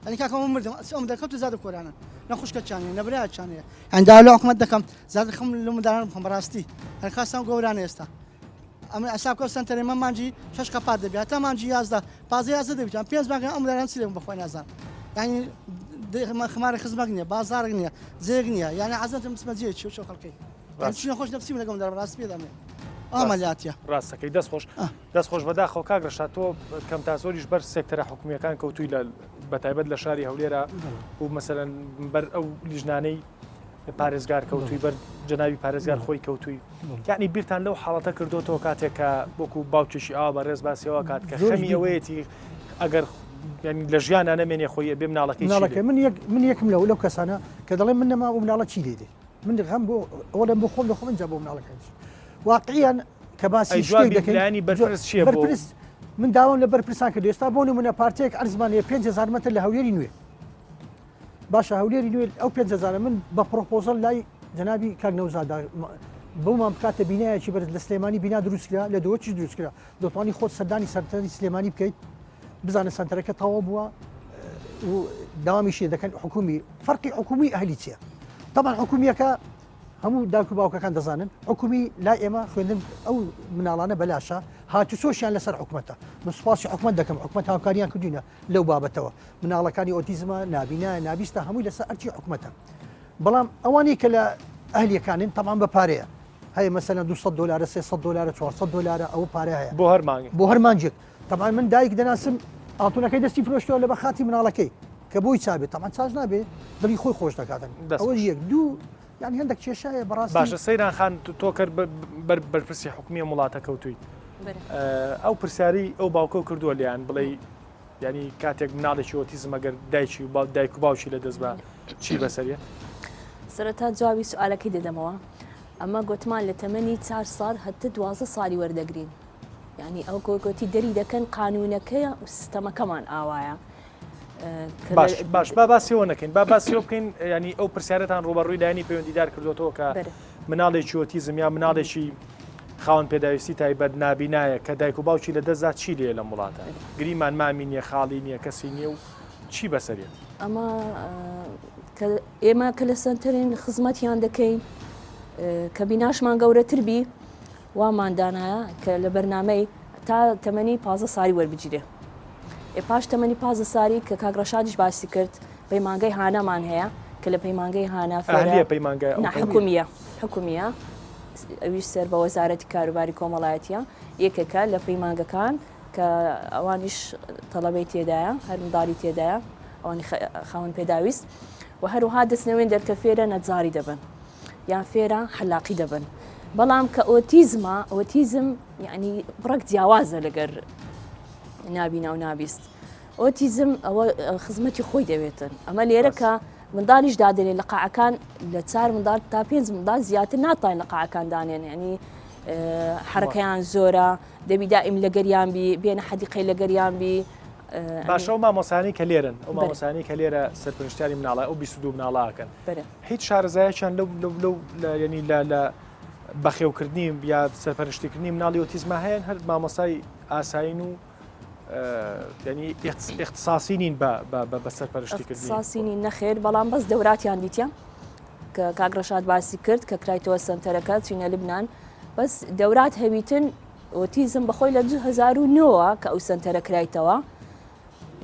Speaker 7: یعنی کاکە من مردم ئەم دەرکەوتە زادە کۆرانە نە خوشکە چانێ نە برا چانێ یعنی داوا لە حکومەت دەکەم زاد خەم لە منداران بخەم بەڕاستی هەر خاستان گەورانە ئێستا ئەمە ئەساب کەو سەنتەرێ مە مانجی شەش قەپات دەبێت هەتا مانجی 11 پازە 11 دەبیت پێنج مانگە ئەم منداران چی لێم بەخوای نازان یعنی خمارە خزمەک نییە بازارێک نییە جێک نییە یعنی عەزەتم بچمە جێ چی و چۆ خەڵکی چی خۆش نەفسی لەگەڵ مندار بەڕاستی پێ دەمێ ئامەلاتە
Speaker 1: ڕاستەکەی دەست خۆش دەست خۆش بەداخەوە کاک ڕەشاد تۆ کەم تا زۆریش بەر سێکتەرە حکومییەکان کەوتووی لە بەتایبەت لە شاری هەولێرە و مەسەلەن بەر ئەو لیژنانەی. پارێزگار کەوتوی بەر جەنابی پارێزگار خۆی کەوتوی یعنی بیرتان لەو حاڵەتە کردوتەوە کاتێک کە وەکو باوکێکی ئاوا بەڕێز باسیەوە کات کە خەمی ئەوەیەتی ئەگەر لە ژیانە نەمێنێ خۆی بێ مناڵەکەی مناڵەکەی
Speaker 2: من یەک من یەکم لەو لەو کەسانە کە دەڵێن من نەما و مناڵە چی لێ دێ من غەم بۆ ئەوەڵێم بۆ خۆم دەخۆم اینجا بۆ مناڵەکەی واقعیان کە باسی شتێک دەکەین
Speaker 1: لایەنی بەرپرس چییە
Speaker 2: بەرپرس من داوام لە بەرپرسان کرد ئێستا بۆ نمونە پارتێک ئەرزمان هەیە 5000 مەتر لە هەولێری نوێ باشە هەولێری نوێ ئەو 5000 من بە پرۆپۆزەڵ لای جەنابی کاک نەوزادا بۆمان بکاتە بینایەکی بەرز لە سلێمانی بینا دروستکرا لە دۆچی دروستکرا دەتوانی خۆت سەردانی سەنتەری سلێمانی بکەیت بزانە سەنتەرەکە تەواو بووە و داوامیشی دەکەن حکومی فەرقی حکومی ئەهلی چییە طبعا حکومیەکە هەموو داک و باوکەکان دەزانن حکومی لای ئێمە خوێندن ئەو مناڵانە بەلاشە هاتوچۆشیان لەسەر حکومەتە من سوپاسی حکومەت دەکەم حکومەت هاوکاریان کردوینە لەو بابەتەوە مناڵەکانی ئۆتیزمە نابینا نابیستە هەمووی لەسەر ئەرکی حکومەتە بەڵام ئەوانەی کە لە ئەهلیەکانن تەمان بە پارەیە هەیە مەسەلەن 200 دلارە 300 دلارە 400 دلارە ئەوە پارە هەیە
Speaker 1: بۆ هەر مانگێک
Speaker 2: بۆ هەر مانگێک تەبعەن من دایک دەناسم ئاڵتونەکەی دەستی فرۆشتووە لە بەخاتی مناڵەکەی کە بۆی چابێت تەبعەن چاش نابێ دڵی خۆی خۆش دەکاتن ئەوە یەک دوو یان هەندێک کێشایە بەڕاستی
Speaker 1: باشە سەیران خان تۆ کەر بەر بەرپرسی حکومی ئەم وڵاتە کەوتووی ئەو پرسیاری ئەو باوکە کردووە لیان بڵێ ینی کاتێک مناڵێکی ئۆتیزم ئەگەر دایکی و دایک و باوکی لە دەست بە چی بەسەریە
Speaker 3: سەرەتا جوابی سوالەکەی دەدەمەوە ئەمە گوتمان لە تەمەنی چار ساڵ هەتە دوازە ساڵی وەردەگرین یانی ئەو گۆگۆتی دەری دەکەن قانونەکەیە و سیستەمەکەمان ئاوایە.
Speaker 1: باش باش با باسیەوە نەکەین با باسیەوە بکەین ینی ئەو پرسیارەتان ڕوبەڕووی لایەنی پەیوەندیدار کردوەوە کە مناڵێکی ئۆتیزم یا مناڵێکی خاوەن پێداویستی تایبەت نابینایە کە دایک و باوکی لە دەستدا چی لێ لەم وڵاتە گریمان مامی نییە خاڵی نییە کەسی نییە و چی بەسەرێت
Speaker 3: ئەمە ئێمە کە لە سنتەرین خزمەتیان دەکەین کە بیناشمان گەورەتر بی وامان دانایە کە لە بەرنامەی تا تەمەنی 15 سالی وەربگیرێ ئێ پاش تەمەنی 15 سالی کە کاک ڕەشادیش باسی کرد پەیمانگەی هانامان هەیە کە لە پەیمانگەی هانا
Speaker 1: فێرە پەیمانگای
Speaker 3: نا حکومیە حکومیە ئەویش سەر بە وەزارەتی کاروباری کۆمەڵایەتیە یەکێکە لە پەیمانگەکان کە ئەوانیش تەڵەبەی تێدایە هەر منداڵی تێدایە ئەوانی خاوەن پێداویست و هەروها دەستنەوێن دەرکە فێرە نەجاری دەبن یان فێرە حەلاقی دەبن بەڵام کە ئۆتیزمە ئۆتیزم یعنی بڕەک جیاوازە لەگەر نابینا و نابیست ئۆتیزم ئەوە خزمەتی خۆی دەوێتن ئەمە لێرە کە منداڵیش دادێنێ لە قاعەکان لە چار منداڵ تا پێنج منداڵ زیاتر ناتوانین لە قاعەکان دانێن ینی حرەکەیان زۆرە دەبی دائیم لەگەریان بی بێنە حەدیقەی لەگەریان بی
Speaker 1: باشە و مامۆسانی کە لێرن ئەو مامۆسانی کە لێرە سەرپەرشتیاری مناڵە ئەو 22 مناڵاکەن هیچ شارەزایەکیان لەو لەو لەو لە یعنی لە لە بەخێوکردنی یا سەرپەرشتیکردنی مناڵی ئۆتیزما هەیە هەر مامۆستای ئاسایین و ینی اختصاصی نین بە بە سەرپەرشتیکردنی
Speaker 3: اختصاصی نین نەخێر بەڵام بەس دەوراتیان دیتە کە کاک ڕەشاد باسی کرد کە کرایتەوە سنتەرەکە چینە لبنان بەس دەورات هەویتن ئۆتیزم بەخۆی لە 2009 کە ئەو سنتەرە کرایتەوە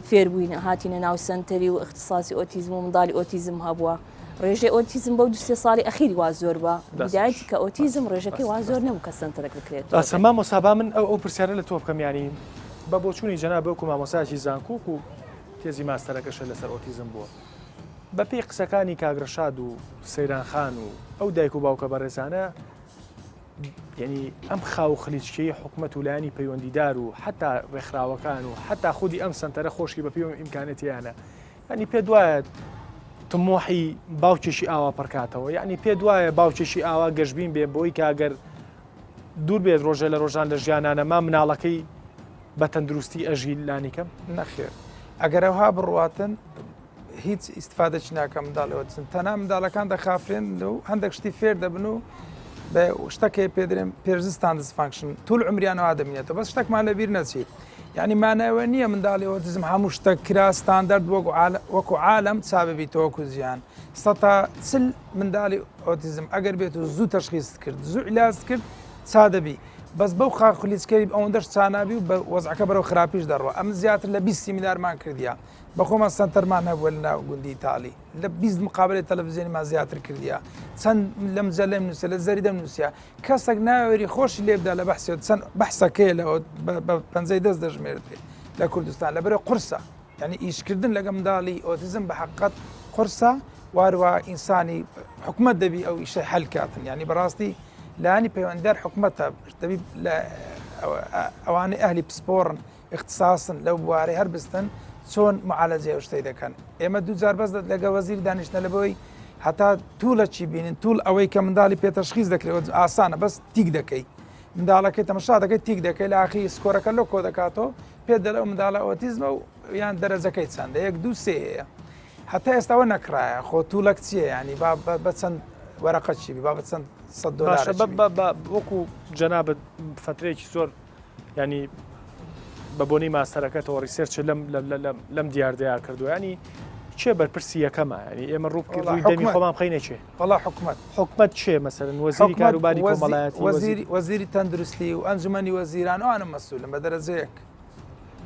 Speaker 3: فێربووین هاتینە ناو سەنتەری و ئیختیساسی ئۆتیزم و منداڵی ئۆتیزم هەبووە ڕێژەی ئۆتیزم بەو دو سێ ساڵی ئەخیری وا زۆر بە بدایەتی کە ئۆتیزم ڕێژەکەی وا زۆر نەبوو کە سەنتەرەک بکرێت
Speaker 1: باشە مامۆستا با من ئەو ئەو پرسیارە لە تۆ بکەم یانی بە بۆچوونی جەناب وەکو مامۆستایەکی زانکۆک و تێزی ماستەرەکەشە لەسەر ئۆتیزم بووە بەپێی قسەکانی کاک ڕەشاد و سەیران خان و ئەو دایک و باوکە بەڕێزانە یەنی ئەم خاو و خلیچکەی حکومەت و لایەنی پەیوەندیدار و حتا ڕێکخراوەکان و حتا خودی ئەم سنتەرە خۆشی بە پێی ئیمکانێتیانە ینی پێ دوایە تمۆحی باوکێکی ئاوا پڕکاتەوە یعنی پێ دوایە باوکێکی ئاوا گەشتبین بێ بۆی کاگەر دوور بێت ڕۆژە لە ڕۆژان لە ژیانانە ما مناڵەکەی بە تەندروستی ئەژی لانیکەم
Speaker 4: نەخێر ئەگەر ئەوها بڕواتن هیچ ئیسفادەکی ناکە منداڵی ئۆتیزم تەنها منداڵەکان دەخافرێن و هەندێک شتی فێر دەبن و بە شتەکەی پێدرێن persistent dysfunction طول عمریانەوە دەمێنێتەوە بەس شتێکمان لەبیر نەچیت یعنی مانایەوە نییە منداڵی ئۆتیزم هەموو شتێک کرا ستاندارد وەکو عالم چاببیتەوە وەکو جیهان سەتا چل منداڵی ئۆتیزم ئەگەر بێت و زوو تەشخیص کرد زوو علاج کرد چا دەبی بەس بەو خاخلیچکەی ئەوەندەش چانابی و بە وەزعەکە بەرەو خراپیش دەڕوە ئەم زیاتر لە 20 سیمینارمان کردیا بەخۆمان سەنتەرمان هەبووە لە ناو گوندی تاڵی لە 20 مقابلەی تەلەڤزیۆنیمان زیاتر کردیە چەند لە مجەلەم نووسە لە زەریدەم نووسە کەسێک ناوێری خۆشی لێ بدا لە بەحسێ چەند بەحسەکەی لە بە پەنجەی دەست دەژمێردرێت لە کوردستان لەبەرە قورسە یعنی ئیشکردن لەگە منداڵی ئۆتیزم بە حقت. قورسە واروا ئینسانی حکومت دەبی ئەو ئیشە حل کاتن ینی بەڕاستی لانی پەیوەنددار حکومەتە دەبی ئەوانەی ئەهلی پسپۆڕن اختصاصن لەو بوارەی هەر بستن چۆن معالەجەی ئەو شتەی دەکەن ئێمە دوو جار بەس لەگە وەزیر دانیشتە لە بۆی هەتا توولە چی بینن توول ئەوەی کە منداڵی پێ تەشخیز دەکرێت ئاسانە بەس تیک دەکەی منداڵەکەی تەمەشا دەکەی تیک دەکەی لە ئاخری score ەکە لۆ کۆ دەکاتەوە پێ دەڵێ ئەو منداڵە ئۆتیزمە و یان دەرەجەکەی چەندە یەک دوو سێ هەیە هەتا ئێستاوە نەکرایە خۆ tool ەک چییە ینی با بە چەند وەرەقە چی با بە چەند سە دۆلار
Speaker 1: وەکو جەنابت فترەیەکی زۆر ینی بە بۆنەی ماستەرەکەتەوە research لەم لەم دیاردەیە کردو ینی چێ بەرپرسی یەکەمە ینی ئێمە ڕوو دەمی خۆمان بخینە چێ
Speaker 4: وەڵا حکومەت
Speaker 1: حکومەت چێ مەسەرن وەزیری کاروباری کۆمەڵایەتی
Speaker 4: وەزیری وەزیری تەندروستی و ئەنجومەنی وەزیران ئەوانە مەسولن بە دەرەجەیەک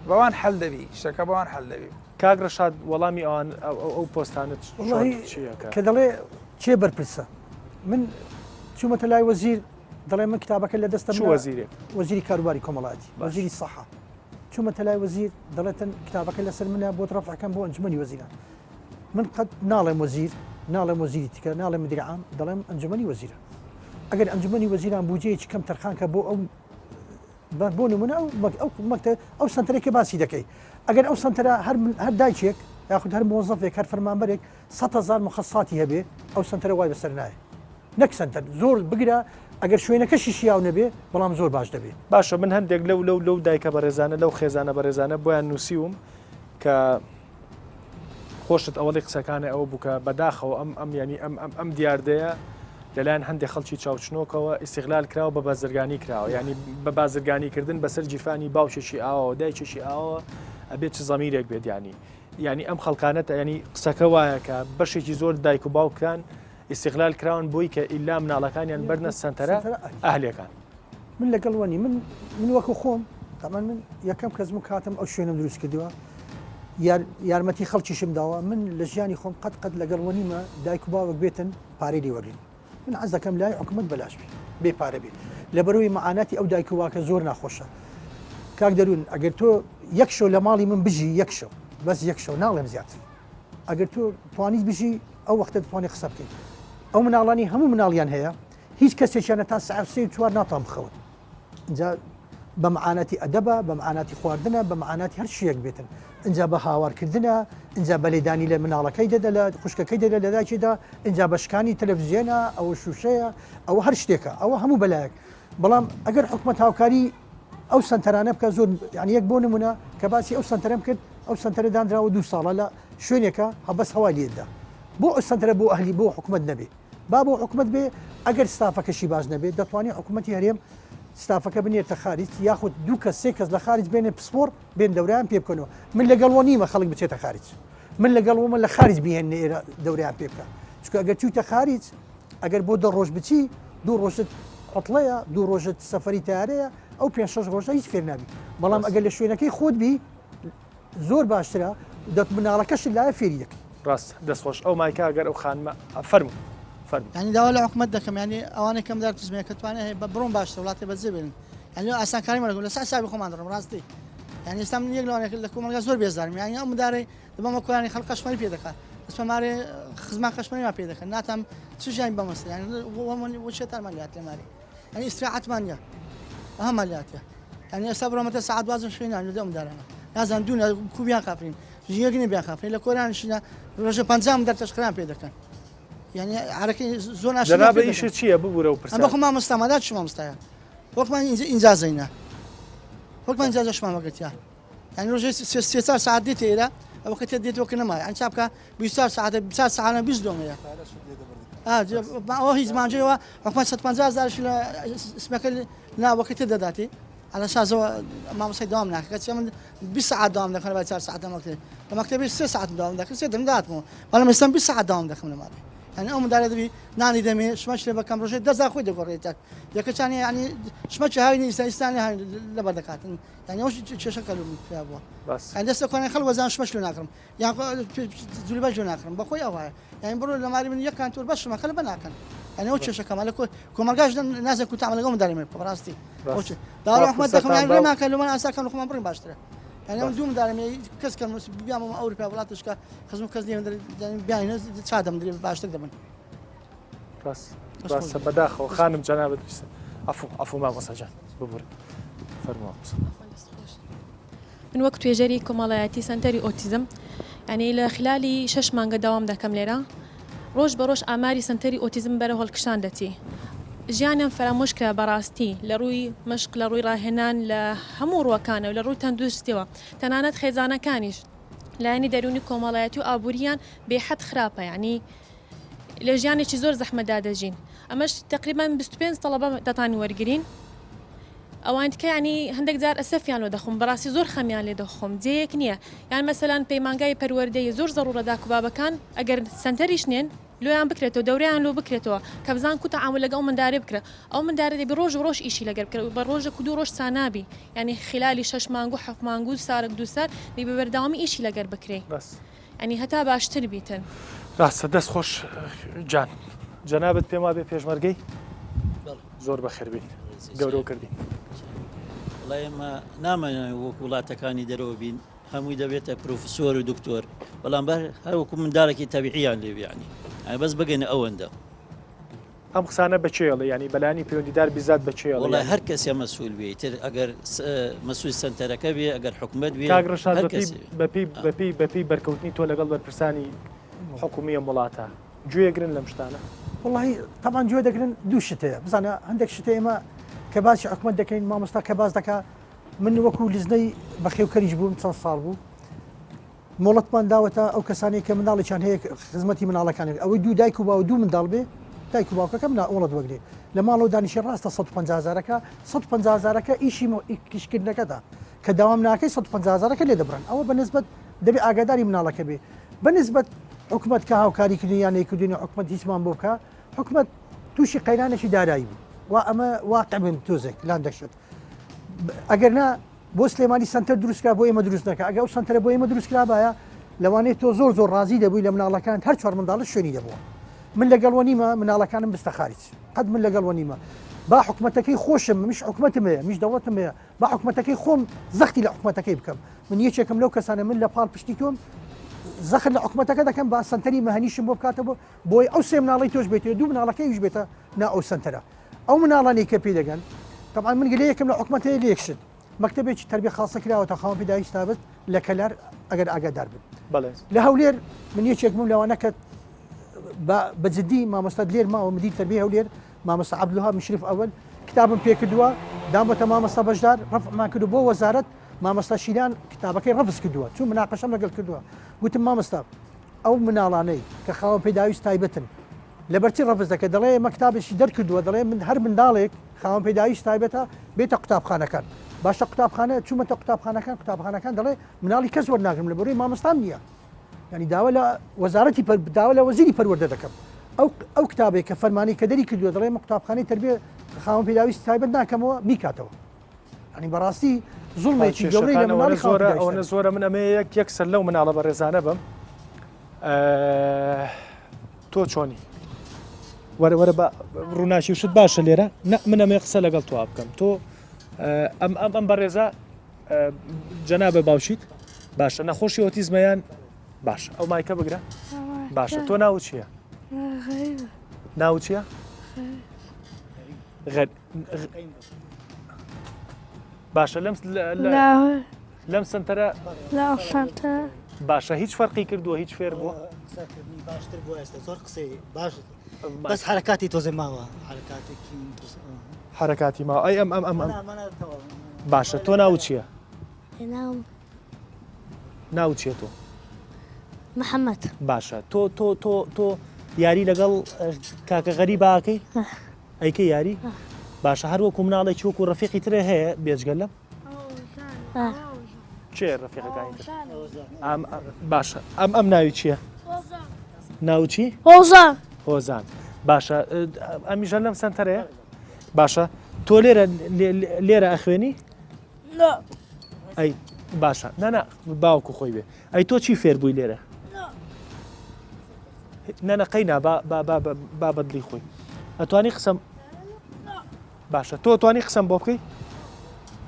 Speaker 4: بەوان حل دەبی شتەکە بەوان حل دەبی.
Speaker 1: کاک ڕەشاد وەڵامی ئەوان ئەو پۆستانە
Speaker 2: کە دەڵێ چێ بەرپرسە من چوومەتە لای وەزیر دەڵێ من کتابەکە لە دەستە
Speaker 1: وەزیرێک
Speaker 2: وەزیری کاروباری کۆمەڵاتی وەزیری سەحە چوومەتە لای وەزیر دەڵێتن کتابەکە لەسەر منە بۆت ڕەفعەکەم بۆ ئەنجومەنی وەزیران من قەت ناڵێم وەزیر ناڵێم وەزیری تکە ناڵێم مدیر عام دەڵێم ئەنجومەنی وەزیران ئەگەر ئەنجومەنی وەزیران بودجەیەکی کەم تەرخان کە بۆ ئەو بۆ نمونە ئەو ئەو مەکتە ئەو سنتەرێک کە باسی دەکەی ئەگەر ئەو سنتەرە هەر هەر دایکێک یاخود هەر مۆزەفێک هەر فەرمانبەرێک 100 هزار مخصصاتی هەبێ ئەو سنتەرە وای بەسەر نایە نەک سنتەر زۆر بگرە ئەگەر شوێنەکەشی شیاو نەبێ بەڵام زۆر باش دەبێ.
Speaker 1: باشە من هەندێک لەو لەو لەو دایکە بەڕێزانە لەو خێزانە بەڕێزانە بۆیان نووسیوم کە خۆشت ئەوەڵی قسەکانە ئەوە بوو کە بەداخەوە ئەم ئەم ینی ئەم ئەم ئەم دیاردەیە لەلایەن هەندێک خەڵکی چاوچنۆکەوە ئیسیغلال کراوە بە بازرگانی کراوە ینی بە بازرگانیکردن بەسەر گیرفانی باوکێکی ئاوەوە دایکێکی ئاوە ئەبێت چ زەمیرێک بێت ینی ینی ئەم خەڵکانە ینی قسەکە وایە کە بەشێکی زۆر دایک و باوکان ئیسیغلال کراون بۆی کە ئیلا مناڵەکانیان بەرنە سەنتەرە ئەهلیەکان.
Speaker 2: من لەگەڵ وەنی من من وەکو خۆم تەمان من یەکەم کەسم و کاتم ئەو شوێنم دروست کردووە یارمەتی خەڵکیشم داوە من لە ژیانی خۆم قەت قەت لەگەڵ وەنیمە دایک و باوک بێتن پارەی لێ وەرگرن من حەز دەکەم لای حکومت بەلاش بێ بێ پارە بێ لەبەرەوەی معاناتی ئەو دایک و باکە زۆر ناخۆشە کاک دەروون ئەگەر تۆ یەک شەو لە ماڵی من بژی یەک شەو بەس یەک شەو ناڵێم زیاتر ئەگەر تۆ توانیت بژی ئەو وەختە دەتوانانی قسە بکەیت ئەو مناڵانی هەموو مناڵیان هەیە هیچ کەسێکیانە تا سعات سێ چوار ناتوان بخەون اینجا بە معاناتی ئەدەبە بە معاناتی خواردنە بە معاناتی هەر شتێک بێتن اینجا بە هاوارکردنە اینجا بە لێدانی لە مناڵەکەی دەدە لە خوشکەکەی دەدە لە دایکیدا اینجا بە شکانی تەلەڤزیۆنە ئەوە شوشەیە ئەوە هەر شتێکە ئەوە هەموو بەلایەک بەڵام ئەگەر حکومەت هاوکاری ئەو سەنتەرانە بکە زۆر یعنی یەک بۆ نمونە کە باسی ئەو سەنتەرەم کرد ئەو سەنتەرە دانراوە دوو ساڵە لە شوێنێکە هەبەس هەوای لێدا بۆ ئەو سەنتەرە بۆ ئەهلی بۆ حکومەت نەبێ با بۆ حکومەت بێ ئەگەر ستافەکەشی باش نەبێت دەتوانێت حکومەتی هەرێم ستافەکە بنێرتە خارج یاخود دوو کەس سێ کەس لە خارج بێنێ پسپۆر بێن دەوریان پێ بکەنەوە من لەگەڵ وە نیمە خەڵک بچێتە خارج من لەگەڵ ومە لە خارج بهێنێ ئێرە دەوریان پێ بکە چونکە ئەگەر چوویتە خارج ئەگەر بۆ دە ڕۆژ بچی دوو ڕۆژت عوتڵەیە دوو ڕۆژت سەفەری تارەیە ئەو پێ شەش ڕۆژە هیچ فێر نابی بەڵام ئەگەر لە شوێنەکەی خۆت بی زۆر باشترە دەت مناڵەکەشت لایە فێری دەکەی.
Speaker 1: ڕاست دەست خۆش ئەو مایکە گەر ئەو خانمە فەرموو فەرموو.
Speaker 7: یانی داوا لە حکومەت دەکەم یانی ئەوانەی کەم دار تزمەیە کە توانای هەیە بە بڕۆن باشترە وڵاتێ بەجێ بێنن یانی ئاسانکاریمان دەکەم لەسەر حسابی خۆمان دەڕۆم ڕاستی یانی ئێستا من یەک لەوانەیە لە کۆمەڵگا زۆر بێزارم یانی ئەو مدارەی دەبەمە کۆیانی خەڵک قەشمەری پێ دەکات دەچمە مارێ خزمان قەشمەریمان پێ دەکەن ناتام چ ژیانی بەمەسە یانی وشێتانمان لات لە مارێ یانی ئیسراحەتمان نییە ئەهمان لاتە یانی ئێستا بڕۆمەتە سەعات دوازدە شوێنان لە ئەم دارانە نازان دوو کو بیان قافرین ژیەک نیە بیان قافرین لە کۆران شینە ڕۆژە پەنجام دەرتەشقران پێ دەکەن یعنی عرەکەی زۆر ناشرین
Speaker 1: جەنابە ئیشت چییە ببورە و
Speaker 7: پرسیار ئەمە خۆ مامۆستا مادا چ مامۆستایە وەکمان ئینجازەینە وەکمان ئینجازەشمان وەگرتیا یعنی ڕۆژێ سێ چوار سەعات دێتە ئێرە ئەوە کە تێ دێتەوە کە نەمایە یعنی چاپکە 24 سەعاتە 24 سەعاتە 20 دۆمەیە ئەوە هیچ مانجەوە حکومەت 150 هزارش لە اسمەکە ناوەکە تر دەداتێ على سازەوە مامۆستای داوام ناکە کەچی من 20 سەعات داوام دەکەم لە 4 سەعات لە مەکتەبی لە مەکتەبی سێ سەعات داوام دەکەم سێ دەم داتمەوە بەڵام ئێستا 20 سەعات داوام دەکەم لە ماڵێ یعنی ئەو منداڵە دەبی نانی دەمێ شمەش لێ بەکەم ڕۆژێ دەزا خۆی دەگۆڕێت یەکەچانی یعنی شمەکی هاوینی ئیستا ئیستانی هاوین لەبەر دەکاتن یعنی ئەو کێشە کە لەم پیا بووە
Speaker 1: بەس
Speaker 7: یعنی دەستە کۆنە خەڵک وەزان شمەش لێ ناکڕم یان جلوبەرگ لێ ناکڕم بەخۆی ئەوایە یعنی بڕۆ لە ماڵی من یەک کانتۆر بەس شمەکە لەبەر ناکەن یعنی ئەو کێشەکەمە لە کۆمەڵگاش نازێ کوتامە لەگەڵ منداڵی من بەڕاستی
Speaker 1: ڕاست.
Speaker 7: داوا لە
Speaker 1: خوا
Speaker 7: حکومەت دەکەم
Speaker 1: فرسەتان
Speaker 7: یان
Speaker 1: با و
Speaker 7: ڕێمان کە لەمان ئاساکان لە خۆمان بڕین باشترە. یعنی ئەم دوو منداڵم کەس کەم بیامەوە ئەوروپا وڵاتشکە خزم کەس نیە بیان چا دەم درێ باشتر دەبن
Speaker 1: ڕاست ڕاستە بەداخەوە خانم جەنابت بیست عەفو عەفو مامۆستا جان ببورن فەرموو مامۆستا.
Speaker 8: من وەک توێژەری کۆمەڵایەتی سەنتەری ئۆتیزم یانی لە خلالی شەش مانگە داوام دەکەم لێرە ڕۆژ بە ڕۆژ ئاماری سەنتەری ئۆتیزم بەرەو هەڵکشان دەچی ژیانیان فەرامۆش کرا بەڕاستی لە ڕووی مەشق لە ڕووی ڕاهێنان لە هەموو ڕووەکانەوە لە ڕووی تەندروستیەوە تەنانەت خێزانەکانیش لایەنی دەروونی کۆمەڵایەتی و ئابووریان بێحەد خراپە یانی لە ژیانێکی زۆر زەحمەتدا دەژین ئەمەش تقریبان 25 تەڵەبە دەتان وەرگین ئەوان تکە ینی هەندێک جار ئەسەفیان لۆ دەخۆم بەڕاستی زۆر خەمیان لێ دەخۆم جێیەک نییە یان مەسەلەن پەیمانگای پەروەردەی زۆر زەڕوڕە داک و بابەکان ئەگەر سەنتەریش نێن لۆیان بکرێتەوە دەورەیان لۆ بکرێتەوە کە بزان کو تەعامول لەگەڵ ئەو مندارێ بکرێ ئەو مندارە دەبی ڕۆژ و ڕۆژ ئیشی لەگەر بکرێ بە ڕۆژێک و دوو ڕۆژ چا نابی یانی خلالی شەش مانگ و حەفت مانگ و سارەک دوو سار دەبی بە بەردەوامی ئیشی لەگەر بکرێ
Speaker 1: بەس
Speaker 8: یانی هەتا باشتر بیتن.
Speaker 1: ڕاستە دەست خۆش جان. جەنابت پێم وابێ پێشمەرگەی؟ زۆر بەخێر بێیت گەورەو کردین.
Speaker 9: وەڵا ئێمە نامانەوێت وەک وڵاتەکانی دەرەوە بین هەمووی دەبێتە پرۆفسۆر و دکتۆر بەڵام بەر هەر وەکو منداڵێکی تەبیعیان لێ بێ یانی بەس بگەنە ئەوەندە.
Speaker 1: ئەم قسانە بە کێ ئەڵێی یانی بەلایەنی پەیوەندیدار بیزات بە کێ ئەڵێی
Speaker 9: وەڵای
Speaker 1: یانی؟
Speaker 9: هەر کەسێ مەسئول بێ ئیتر ئەگەر مەسئول سەنتەرەکە بێ ئەگەر حکومەت بێ
Speaker 1: کاک ڕەشاد
Speaker 9: هەر
Speaker 1: بەپێی
Speaker 9: کەسێ بێ.
Speaker 1: بەپێی بەپێی بەپێی بەرکەوتنی تۆ لەگەڵ بەرپرسانی حکومی ئەم وڵاتە گوێ ئەگرن لەم شتانە؟
Speaker 2: وەڵاهی تەبعەن گوێ دەگرن دوو شت هەیە بزانە هەندێک شت هەیە ئێمە کە باسی حکومەت دەکەین مامۆستا کە باس دەکا من وەکو لیژنەی بەخێوکەریش بووم چەند ساڵ بوو مۆڵەتمان داوەتە ئەو کەسانەی کە منداڵێکیان هەیە خزمەتی منداڵەکانی ئەوەی دوو دایک و باو دوو منداڵ بێ دایک و باوکەکە منا مۆڵەت وەگرێ لە ماڵەوە دانیشێ ڕاستە 150 هەزارەکە 150 هەزارەکە ئیشی کیشکردنەکەدا کە داوام ناکەی 150 هەزارەکە لێ دەبڕن ئەوە بە نسبەت دەبێ ئاگاداری مناڵەکە بێ بە نسبەت حکومەت کە هاوکاری کردن یان نەیکردنی حکومەت هیچمان بۆ بکە حکومەت تووشی قەیرانێکی دارایی بوو وا ئەمە واقع بن تۆزێک لان دەشت ئەگەر نا بۆ سلێمانی سەنتەر دروست کرا بۆ ئێمە دروست نەکە ئەگە ئەو سەنتەرە بۆ ئێمە دروست کرابایە لەوانەیە تۆ زۆر زۆر ڕازی دەبووی لە مناڵەکان هەر چوار منداڵت شوێنی دەبووە من لەگەڵ وە نیمە مناڵەکانم بستە خارج قەت من لەگەڵ وە نیمە با حکومەتەکەی خۆشم منیش حکومەتم هەیە منیش دەوڵەتم هەیە با حکومەتەکەی خۆم زەختی لە حکومەتەکەی بکەم من یەکێکم لەو کەسانە من لە پاڵ پشتی تۆم زەخت لە حکومەتەکە دەکەم با سەنتەری مەهەنیشم بۆ بکاتەوە بۆی ئەو سێ مناڵی تۆش بێتەوە دوو مناڵەکەی ویش بێتە نا ئەو سەنتەرە ئەو مناڵانەی کە پێی دەگەن تەبعەن من گلەیەکم لە حکومەت هەیە لە یەک شت مەکتەبێکی تەربیە خاصە کراوەتە خاوەن پێداویست تابەت لە کەلار ئەگەر ئاگادار بن
Speaker 1: بەڵێ
Speaker 2: لە هەولێر من یەکێک بووم لەوانە کە بە جدی مامۆستا دلێر ماوە مدیر تەربیە هەولێر مامۆستا عەبدولوهاب مشرف ئەول کتابم پێکردووە دامەتە مامۆستا بەشدار ڕەفعمان کردو بۆ وەزارەت مامۆستا شیلان کتابەکەی ڕەفز کردووە چون مناقەشەم لەگەڵ کردووە گوتم مامۆستا ئەو مناڵانەی کە خاوەن پێداویست تایبەتن لەبەرچی ڕەفز دەکەی دەڵێ ئێمە کتابێکی دەرکردووە دەڵێ من هەر منداڵێک خاوەن پێداویست تایبەتە بێتە قوتابخانەکان باشە قوتابخانە چوومەتە قوتابخانەکان قوتابخانەکان دەڵێ مناڵی کەس وەرناگرم لە بەروی مامۆستام نییە ینی داوا لە وەزارەتی داوا لە وەزیری پەروەردە دەکەم ئەو ئەو کتابێک کە فەرمانی کە دەری کردووە دەڵێ من قوتابخانەی تربیە خاوەن پێداویست تایبەت ناکەمەوە بیکاتەوە ینی بەڕاستی زوڵمێکی گەورەی لە مناڵی
Speaker 1: زۆرە ئەوەنە زۆرە من ئەمەیە یەک یەکسەر لەو مناڵە بەڕێزانە بم تۆ چۆنی؟ وەرە وەرە بە ڕووناکی و شت باشە لێرە نە من ئەمێ قسە لەگەڵ تۆ بکەم تۆ ئەم ئەم ئەم بەڕێزە جەنابە باوکیت باشە نەخۆشی ئۆتیزمەیان باشە ئەو مایکە بگرە باشە تۆ ناو چییە؟ ناو چییە؟ باشە لەم لەم سنتەرە باشە هیچ فەرقی کردووە هیچ فێر بووە
Speaker 7: باشتر بووە ئێستا زۆر قسەی باش بەس حرکاتی تۆزێ ماوە حرکاتێکی
Speaker 1: حرکاتی ماوە ئەی ئەم ئەم ئەم ئەم باشە تۆ ناو چییە؟ ناو چییە تۆ؟
Speaker 10: محەممەد
Speaker 1: باشە تۆ تۆ تۆ تۆ یاری لەگەڵ کاکە غەری باکەی؟ ئەیکەی یاری؟ باشە هەر وەکو مناڵێکی وەکو ڕەفیقی ترێ هەیە بێجگە لەم؟ کێ ڕەفیقەکانی تر؟ ئەم باشە ئەم ئەم ناوی چییە؟ ناو چی؟
Speaker 10: هۆزان
Speaker 1: هۆزان باشە ئەمیشە لەم سەنتەرەیە؟ باشە تۆ لێرە لێرە ئەخوێنی؟ ئەی باشە نانا باوکو خۆی بێ ئەی تۆ چی فێر بووی لێرە؟ نەنە قەینا با با با با بەدڵی خۆی ئەتوانی قسەم باشە تۆ توانی قسەم بۆ بکەی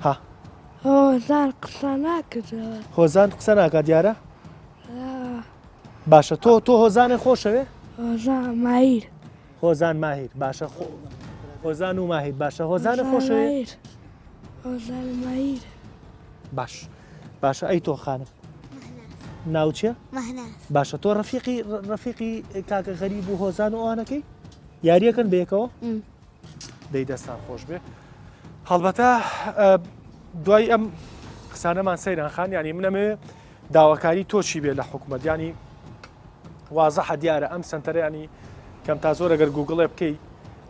Speaker 1: ها.
Speaker 11: هۆزان قسە ناکردەوە.
Speaker 1: هۆزان قسە ناکات دیارە؟ باشە تۆ تۆ هۆزانێ خۆشەوێ؟
Speaker 11: هۆزان ماهیر.
Speaker 1: هۆزان ماهیر باشە خۆ هۆزان و ماهیر باشە هۆزانە خۆشەوێ؟
Speaker 11: هۆزان ماهیر.
Speaker 1: باش باشە ئەی تۆ خانم ناوچە؟ باشە تۆ ڕەفیقی ڕەفیقی کاکە غەریب و هۆزان و ئەوانەکەی یاریەکەن بەیەکەوە؟ دەی دەستان خۆش بێ هەڵبەتە دوای ئەم قسانەمان سەیران خان ینی منەمێ داواکاری تۆ چی بێ لە حکوومەت ینی وازەحە دیارە ئەم سنتەرانی کەم تا زۆر ئەگەر گوگڵێ بکەی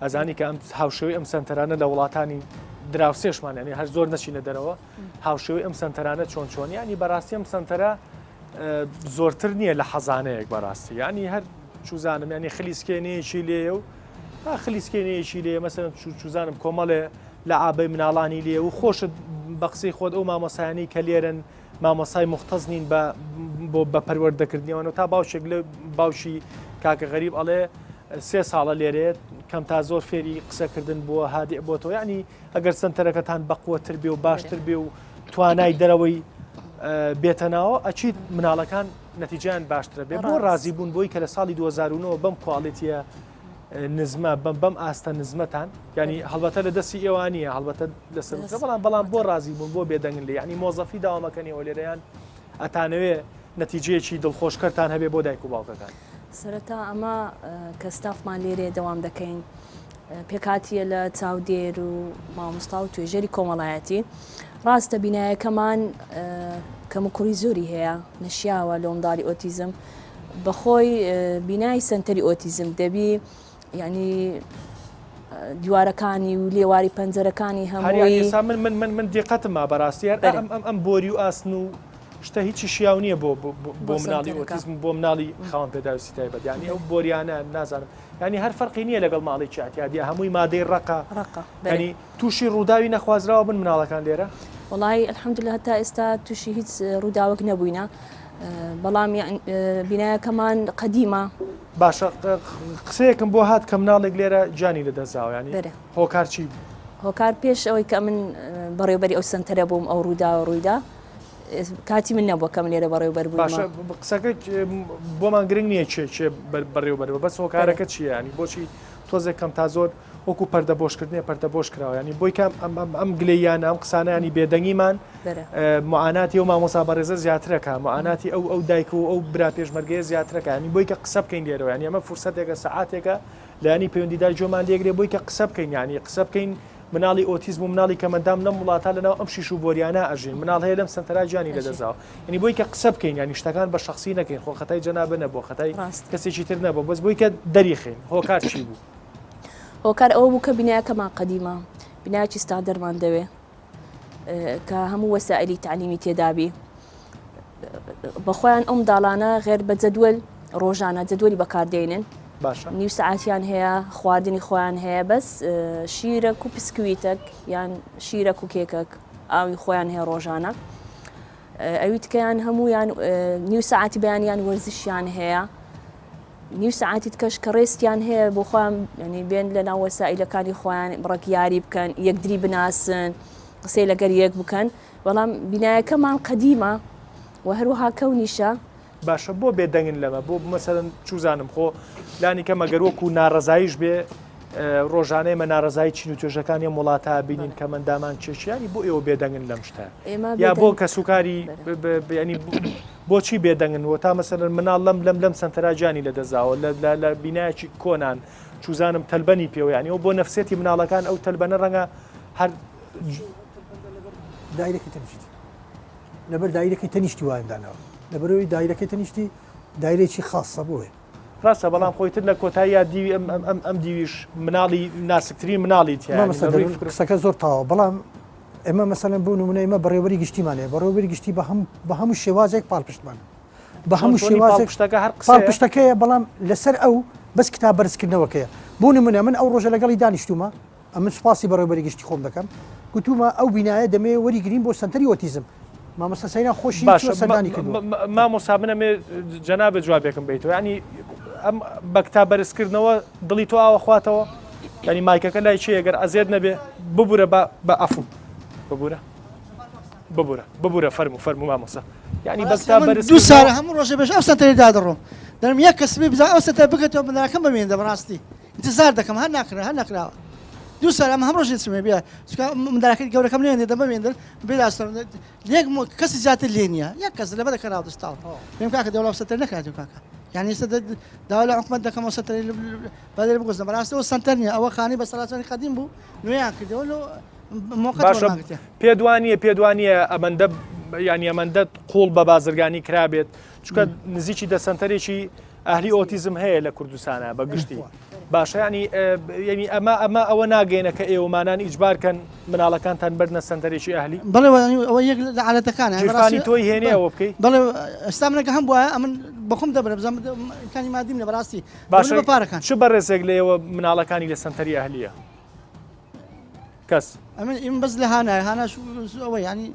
Speaker 1: ئەزانی کە ئەم هاوشێوەی ئەم سنتەرانە لە وڵاتانی دراوسێشمان ینی هەر زۆر نەچینە دەرەوە هاوشێوەی ئەم سنتەرانە چۆن چۆن ینی بەڕاستی ئەم سنتەرە زۆرتر نییە لە حەزانەیەک بەڕاستی ینی هەر چوزانم ینی خلیسکێنەیەکی لێیە و خلیسکێنەیەکی لێ مەسەن چوزانم کۆمەڵێ لە ئابەی مناڵانی لێ و خۆشت بە قسەی خۆت ئەو مامۆسایانی کە لێرن مامۆسای مختص نین بە بۆ بە پەروەردەکردنیەوەن و تا باوشێک لە باوشی کاکە غەریب ئەڵێ سێ ساڵە لێرێت کەم تا زۆر فێری قسەکردن بووە هادئ بۆتەوە یعنی ئەگەر سنتەرەکەتان بەقوەتر بێ و باشتر بێ و توانای دەرەوەی بێتە ناوە ئەچیت مناڵەکان نەتیجیان باشترە بێ بۆ ڕازی بوون بۆی کە لە ساڵی 2009 بەم کواڵێتیە نزمە بەم بەم ئاستە نزمەتان ینی هەڵبەتە لە دەستی ئێوانە هەڵبەتە لەسەر بەڵام بەڵام بۆ ڕازی بوون بۆ بێدەنگن لێ ینی مۆزەفی داوامەکەنیەوە لێرەیان ئەتانەوێ نەتیجەیەکی دڵخۆشکەرتان هەبێ بۆ دایک و باوکەکان.
Speaker 3: سەرەتا ئەمە کە ستافمان لێرەیە دەوام دەکەین پێکهاتیە لە چاودێر و مامۆستا و توێژەری کۆمەڵایەتی ڕاستە بینایەکەمان کەموکوڕی زۆری هەیە نەشیاوە لۆ منداڵی ئۆتیزم بەخۆی بینای سنتەری ئۆتیزم دەبی یعنی دیوارەکانی و لێواری پەنجەرەکانی هەمووی
Speaker 1: من من من من دیقەتم ما بەڕاستی هەر ئەم ئەم ئەم بۆری و ئاسن و شتە هیچی شیاو نییە بۆ بۆ مناڵی ئۆتیزم بۆ مناڵی خاوەن پێداویستی تایبەت یعنی ئەو بۆریانە نازانم یعنی هەر فەرقی نییە لەگەڵ ماڵێکی ئەعتیادی هەمووی مادەی ڕەقە
Speaker 3: ڕەقە
Speaker 1: ینی تووشی ڕووداوی نەخوازراوە بن مناڵەکان لێرە
Speaker 3: وڵی الحمدلله تا ئێستا تووشی هیچ ڕووداوەک نەبووینە بەڵام بینایەکەمان قەدیمە.
Speaker 1: باشە قسەیەکم بۆ هات کە مناڵێک لێرە گیانی لەدەستداوە ینی هۆکار چی بوو؟
Speaker 3: هۆکار پێش ئەوەی کە من بەڕێوبەری ئەو سنتەرە بووم ئەو ڕووداوە ڕوویدا کاتی من نەبووە کە من لێرە بەڕێوبەر بووم.
Speaker 1: باشە قسەکە بۆمان گرنگ نییە کێ کێ بەڕێوبەر بووە بەس هۆکارەکە چییە ینی بۆچی تۆزێک کەم تا زۆر وەکو پەردە بۆشکردنێ پەردە بۆش کراوە ینی بۆی کام ئەم ئەم ئەم گلەییانە ئەم قسانەیانی بێدەنگیمان معاناتی ئەو مامۆسا بەڕێزە زیاترەکە معاناتی ئەو ئەو دایک و ئەو برا پێشمەرگەیە زیاترەکە ینی بۆی کە قسە بکەین لێرەوە ینی ئەمە فرسەتێکە سەعاتێکە لایەنی پەیوەندیدار گوێمان لێگرێ بۆی کە قسە بکەین ینی قسە بکەین مناڵی ئۆتیزم و مناڵی کەمەندام لەم وڵاتە لەناو ئەم شیش و بۆریانە ئەژین مناڵ هەیە لەم سەنتەرا گیانی لەدەستداوە یعنی بۆی کە قسە بکەین ینی شتەکان بە شخصی نەکەین خۆ خەتای جەنابە نەبوو خەتای کەسێکی تر نەبوو بەس بۆی کە دەریخین هۆکار چی بوو
Speaker 3: هۆکار ئەوە بوو کە بینایەکەمان قەدیمە بینایەکی ستاندەرمان دەوێ کە هەموو وەسائلی تعلیمی تێدابی بەخۆیان ئەو منداڵانە غێر بە جەدوەل ڕۆژانە جەدوەلی بەکاردێنن
Speaker 1: باشە
Speaker 3: نیو سەعاتیان هەیە خواردنی خۆیان هەیە بەس شیرەک و پسکویتەک یان شیرەک و کێکەک ئاوی خۆیان هەیە ڕۆژانە ئەوی تکەیان هەمویان نیو سەعاتی بەیانیان وەرزشیان هەیە نیو سەعاتی تکەش کە ڕێستیان هەیە بۆ خۆیان ینی بێن لە ناو وەسائلەکانی خۆیان بڕەک یاری بکەن یەکدری بناسن قسەی لەگەر یەک بکەن بەڵام بینایەکەمان قەدیمە و هەروەها کەونیشە.
Speaker 1: باشە بۆ بێدەنگن لەمە بۆ مەسەلەن چوزانم خۆ لانی کەم ئەگەر وەکو ناڕەزاییش بێ ڕۆژانە ئێمە ناڕەزایی چین و توێژەکانی ئەم وڵاتە بینین کە مەندامان کێشیانی بۆ ئێوە بێدەنگن لەم شتە یا بۆ کەسوکاری ینی بۆچی بێدەنگن و تا مەسەلەن مناڵ لەم لەم لەم سەنتەرا گیانی لەدەستداوە لە بینایەکی کۆنان چوزانم تەلبەنی پێوە ینی ئەو بۆ نەفسێتی مناڵەکان ئەو تەلبەنە ڕەنگە هەر
Speaker 2: دایرەکەی تەنیشتی لەبەر دایرەکەی تەنیشتی وایان داناوە لەبەرەوەی دایرەکەی تەنیشتی دایرێکی خاصە بۆیە
Speaker 1: ڕاستە بەڵام خۆی تر لە کۆتاییا دیوی ئەم ئەم ئەم ئەم دیویش مناڵی ناسکترین مناڵی تیا
Speaker 2: مامۆستا دەروون قسەکە زۆر تەواوە بەڵام ئێمە مەسەلەن بۆ نمونە ئێمە بەڕێوەبەری گشتیمان هەیە بەڕێوەبەری گشتی بە هەم بە هەموو شێوازێک پاڵپشتمان بە هەموو شێوازێک
Speaker 1: پاڵپشتەکە هەر قسەیە
Speaker 2: پاڵپشتەکەیە بەڵام لەسەر ئەو بەس کتاب بەرزکردنەوەکەیە بۆ نمونە من ئەو ڕۆژە لەگەڵی دانیشتومە ئەمن سوپاسی بەڕێوبەری گشتی خۆم دەکەم گوتومە ئەو بینایە دەمەوێ وەری گرین بۆ سەنتەری ئۆتیزم مامۆستا سەیران خۆشی
Speaker 1: باشە
Speaker 2: چووە سەردانی کردووە.
Speaker 1: مامۆستا من ئەمێ جەنابت جوابێکم بەیتەوە یعنی ئەم بە کتاب بەرزکردنەوە دڵی تۆ ئاوە خواتەوە یعنی مایکەکە لای چێ گەر ئەزێت نەبێ ببورە بە بە ئەفو ببورە. ببورە ببورە فەرموو فەرموو مامۆستا یعنی بەس تا بەرز
Speaker 7: دوو ساڵە هەموو ڕۆژێ بێژ ئەو سەنتەری دادەڕۆم دەرم یەک کەس بێ بزان ئەو سەنتەر بگەتەوە منداڵەکەم بمێنە بەڕاستی انتظار دەکەم هەر ناکرا هەر نەکراوە دوو ساڵ ئەمە هەم ڕۆژێ چمێ بێ چونکە منداڵەکەی گەورەکەم لێ دەم بمێنن بێ داستم یەک کەسی زیاتر لێ نییە یەک کەس لەبەر دەکەراوە دەستاوە پێم کاکە دەوڵا سەنتەر نەکراتەوە کاکە یعنی ئێستا داوا لە حکومەت دەکەم ئەو سەنتەری بەدەر بگۆزنە بەڕاستی ئەو سەنتەر نییە ئەوە خانی بە سەڵاتانی قەدیم بوو نوێیان کردەوە لۆ
Speaker 1: باشە پێت وانییە پێت وانییە ئەمەندە یانی ئەمەندە قوڵ بە بازرگانی کرابێت چونکە نزیکی دە سەنتەرێکی ئەهلی ئۆتیزم هەیە لە کوردستانە بە گشتی باشە ینی ینی ئەمە ئەمە ئەوە ناگەێنە کە ئێوەمانان ئیجبارکەن مناڵەکانتان بردنە سەنتەرێکی ئەهلی
Speaker 7: بەڵێ ئەوە یەک لە عادەتەکان
Speaker 1: جیرفانی تۆی هێنێ ئەوە بکەی
Speaker 7: بەڵێ ئێستا منەکە هەم وایە ئەمن بەخۆم دەبرم بزانم ئیمکانی مادیم لە بەڕاستی
Speaker 1: باشە
Speaker 7: بە پارەکان
Speaker 1: چ بەڕێزێک لە ئێوە مناڵەکانی لە سەنتەری ئەهلیە کەس.
Speaker 7: ئەمن ئیم بەس لە هانایە هاناش ئەوە یانی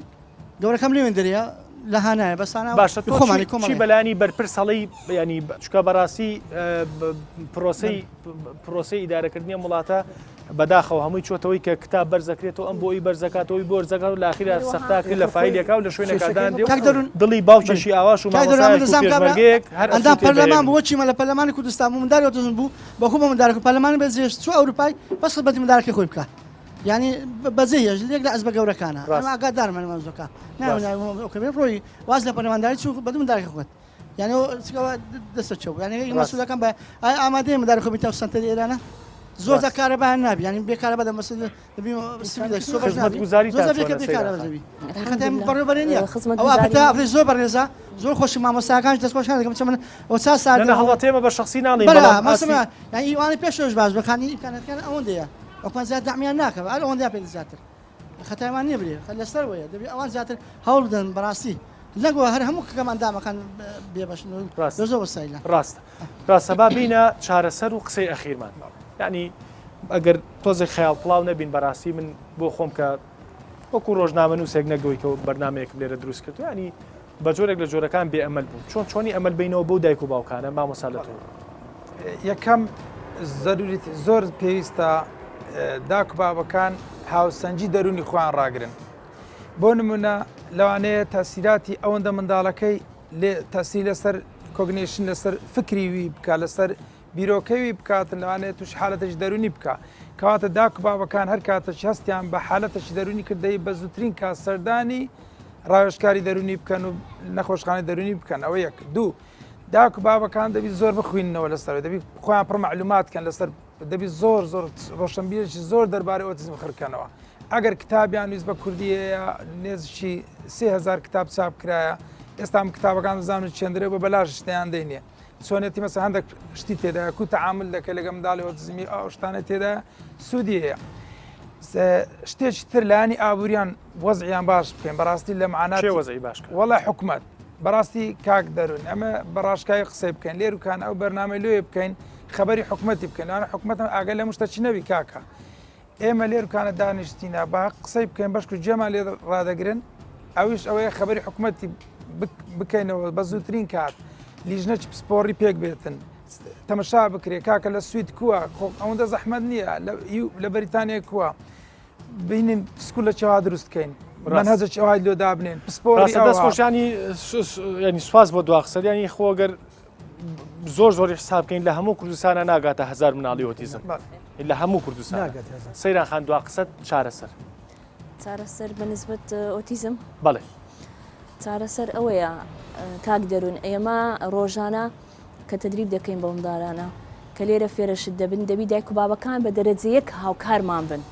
Speaker 7: گەورەکەم لێوێن دەرەیە لە هانایە بەس هانا
Speaker 1: باشە تۆ
Speaker 7: خۆمانی
Speaker 1: چی
Speaker 7: کۆمەڵی
Speaker 1: بەلانی بەرپرس هەڵی ینی چکە بەڕاستی پرۆسی پرۆسی ئیدارەکردنی ئەم وڵاتە بەداخەوە هەمووی چۆتەوەی کە کتاب بەرزەکرێتەوە ئەم بۆی بەرزەکاتەوەی بۆ زەکات و لاخیرا سەختا کرد لە فایلێکا و لە شوێنەکەدان دێ
Speaker 7: کاک دەرون
Speaker 1: دڵی باوکێکی ئاواش و
Speaker 7: کاک دەرون ئەمن
Speaker 1: مامۆستایەک و
Speaker 7: دەزانم کابرا
Speaker 1: پێشمەرگەیەک هەر
Speaker 7: ئەندام
Speaker 1: ئەسووتێ
Speaker 7: پەرلەمان
Speaker 1: بەهێمن.
Speaker 7: بوو وەچی مە لە پەرلەمانی کوردستان بوو منداری ئۆتیزم بوو بەخۆ بە مندارەکە پەرلەمانی بەجێهێشت چوو ئەوروپای بەس خزمەتی مندارەکەی خۆی بکا یعنی بەجێ هێشت لێک لە ئەزبە گەورەکانە
Speaker 1: ڕاست.
Speaker 7: ئەمە ئاگادارم لە مەوزوعەکە
Speaker 1: ڕاست.
Speaker 7: ناوێ ڕۆی واز لە پەرلەمانداری چوو بە دوو مندارەکە خۆت یعنی ئەو چکەوە دەستە چەو یعنی
Speaker 1: ڕاست.
Speaker 7: مەسئولەکان بە ئایا ئامادەیە منداری خۆ بیتە سەنتەری ئێرانە زۆر
Speaker 1: ڕاست.
Speaker 7: جار کارەبایان نابی یعنی بێ کارەبا دەمەسەر
Speaker 1: خزمەتگوزاریتان چۆنە سەیران خان؟
Speaker 7: زۆر خۆشی مامۆستاکان دەستخۆشیان دەکەم چە من ئەو چا ساردە
Speaker 1: نە هەڵبەت ئێمە بە شخصی ناڵێین بەڵام ئاستی
Speaker 7: یعنی ئەوانەی پێشەوەش باش بەکانی ئیمکاناتەکان ئەوەندەیە ئەوکان زیاد دەعمیان ناکە هەر ئەوەندەیان پێ زیاتر خەتایمان نییە برێ لەسەر وەیە دەبێ ئەوان زیاتر هەوڵ بدەن بەڕاستی لەگەڵ هەر هەموو کەم ئەندامەکان بێبەشن
Speaker 1: ڕاست
Speaker 7: زۆر وەسایلە
Speaker 1: ڕاستە ڕاستە با بینە چارەسەر و قسەی ئەخیرمان یعنی ئەگەر تۆزێک خەیاڵ پڵاو نەبین بەڕاستی من بۆ خۆم کە وەکو ڕۆژنامەنووسێک نەگەوەی کە بەرنمەیەکم لێرە دروست کرد ینی بە جۆرێک لە جۆرەکان بێ ئەمەل بوو چۆن چۆنی ئەمەل بینەوە بۆ دایک و باوکانە مامۆسا لە تۆ
Speaker 4: یەکەم زەروریت زۆر پێویستە داک و بابەکان هاوسەنگی دەرونی خۆیان ڕاگرن بۆ نمونە لەوانەیە تاسیراتی ئەوەندە منداڵەکەی لێ تاسی لەسەر cognition لەسەر فکری وی بکە لەسەر بیرۆکەی وی بکاتن لەوانەیە تووشی حالەتێکی دەروونی بکا کەواتە داک و بابەکان هەر کاتێکی هەستیان بە حالەتێکی دەروونی کرد دەی بە زووترین کات سەردانی ڕاوێژکاری دەروونی بکەن و نەخۆشخانەی دەروونی بکەن ئەوە یەک دوو داک و بابەکان دەبی زۆر بخویننەوە لەسەر دەبی خۆیان پڕ معلومات کەن لەسەر دەبی زۆر زۆر ڕۆشنبیرێکی زۆر دەربارەی ئۆتیزم خڕکەنەوە ئەگەر کتابیان ویست بە کوردی هەیە نێزیکی 3000 کتاب چاپ کرایە ئێستا من کتابەکان دەزانم چێندرێ بە بەلاش شتیان دەینێ چۆنێتی مەسە هەندێک شتی تێدا کو تەعامل دەکە لەگە منداڵی ئۆتیزمی ئەو شتانە تێدا سوودی هەیە شتێکی تر لانی ئابووریان وەزعیان باش بکەین بەڕاستی لە معانات
Speaker 1: وەزعی باش
Speaker 4: وەڵا حکومت بەڕاستی کاک دەرون ئەمە بەڕاشکای قسەی بکەین لێروکان ئەو بەرنامەی لێ بکەین خبری حکومەتی بکەین لەوانە حکومەت ئاگە لە مشتە چی نەبی کاکە ئێمە لێرکانە دانیشتینە با قسەی بکەین بەشک و گوێمان لێ ڕادەگرن ئەویش ئەوەیە خبری حکومەتی بکەینەوە بە زووترین کات لیژنەی پسپۆڕی پێک بێتن تەمەشا بکرێ کاکە لە سوید کووە خۆ ئەوەندە زەحمەت نییە لە بەریتانیا کووە بینین school لە چێوا دروست بکەین منهەجە چێوای لۆ دابنێن پسپۆڕی
Speaker 1: دەست خۆشانی ینی سواز بۆ دوا قسەریانی خۆگەر زۆر زۆری حساب بکەین لە هەموو کوردستانە ناگاتە هزار مناڵی ئۆتیزم لە هەموو کوردستان سەیران خان دوا قسەت چارەسەر
Speaker 3: چارەسەر بە نسبەت ئۆتیزم
Speaker 1: بەڵێ
Speaker 3: چارەسەر ئەوەیە کاک دەروون ئێمە ڕۆژانە کە تدریب دەکەین بە مندارانە کە لێرە فێرەشت دەبن دەبی دایک و بابەکان بە دەرەجە یەک هاوکارمان بن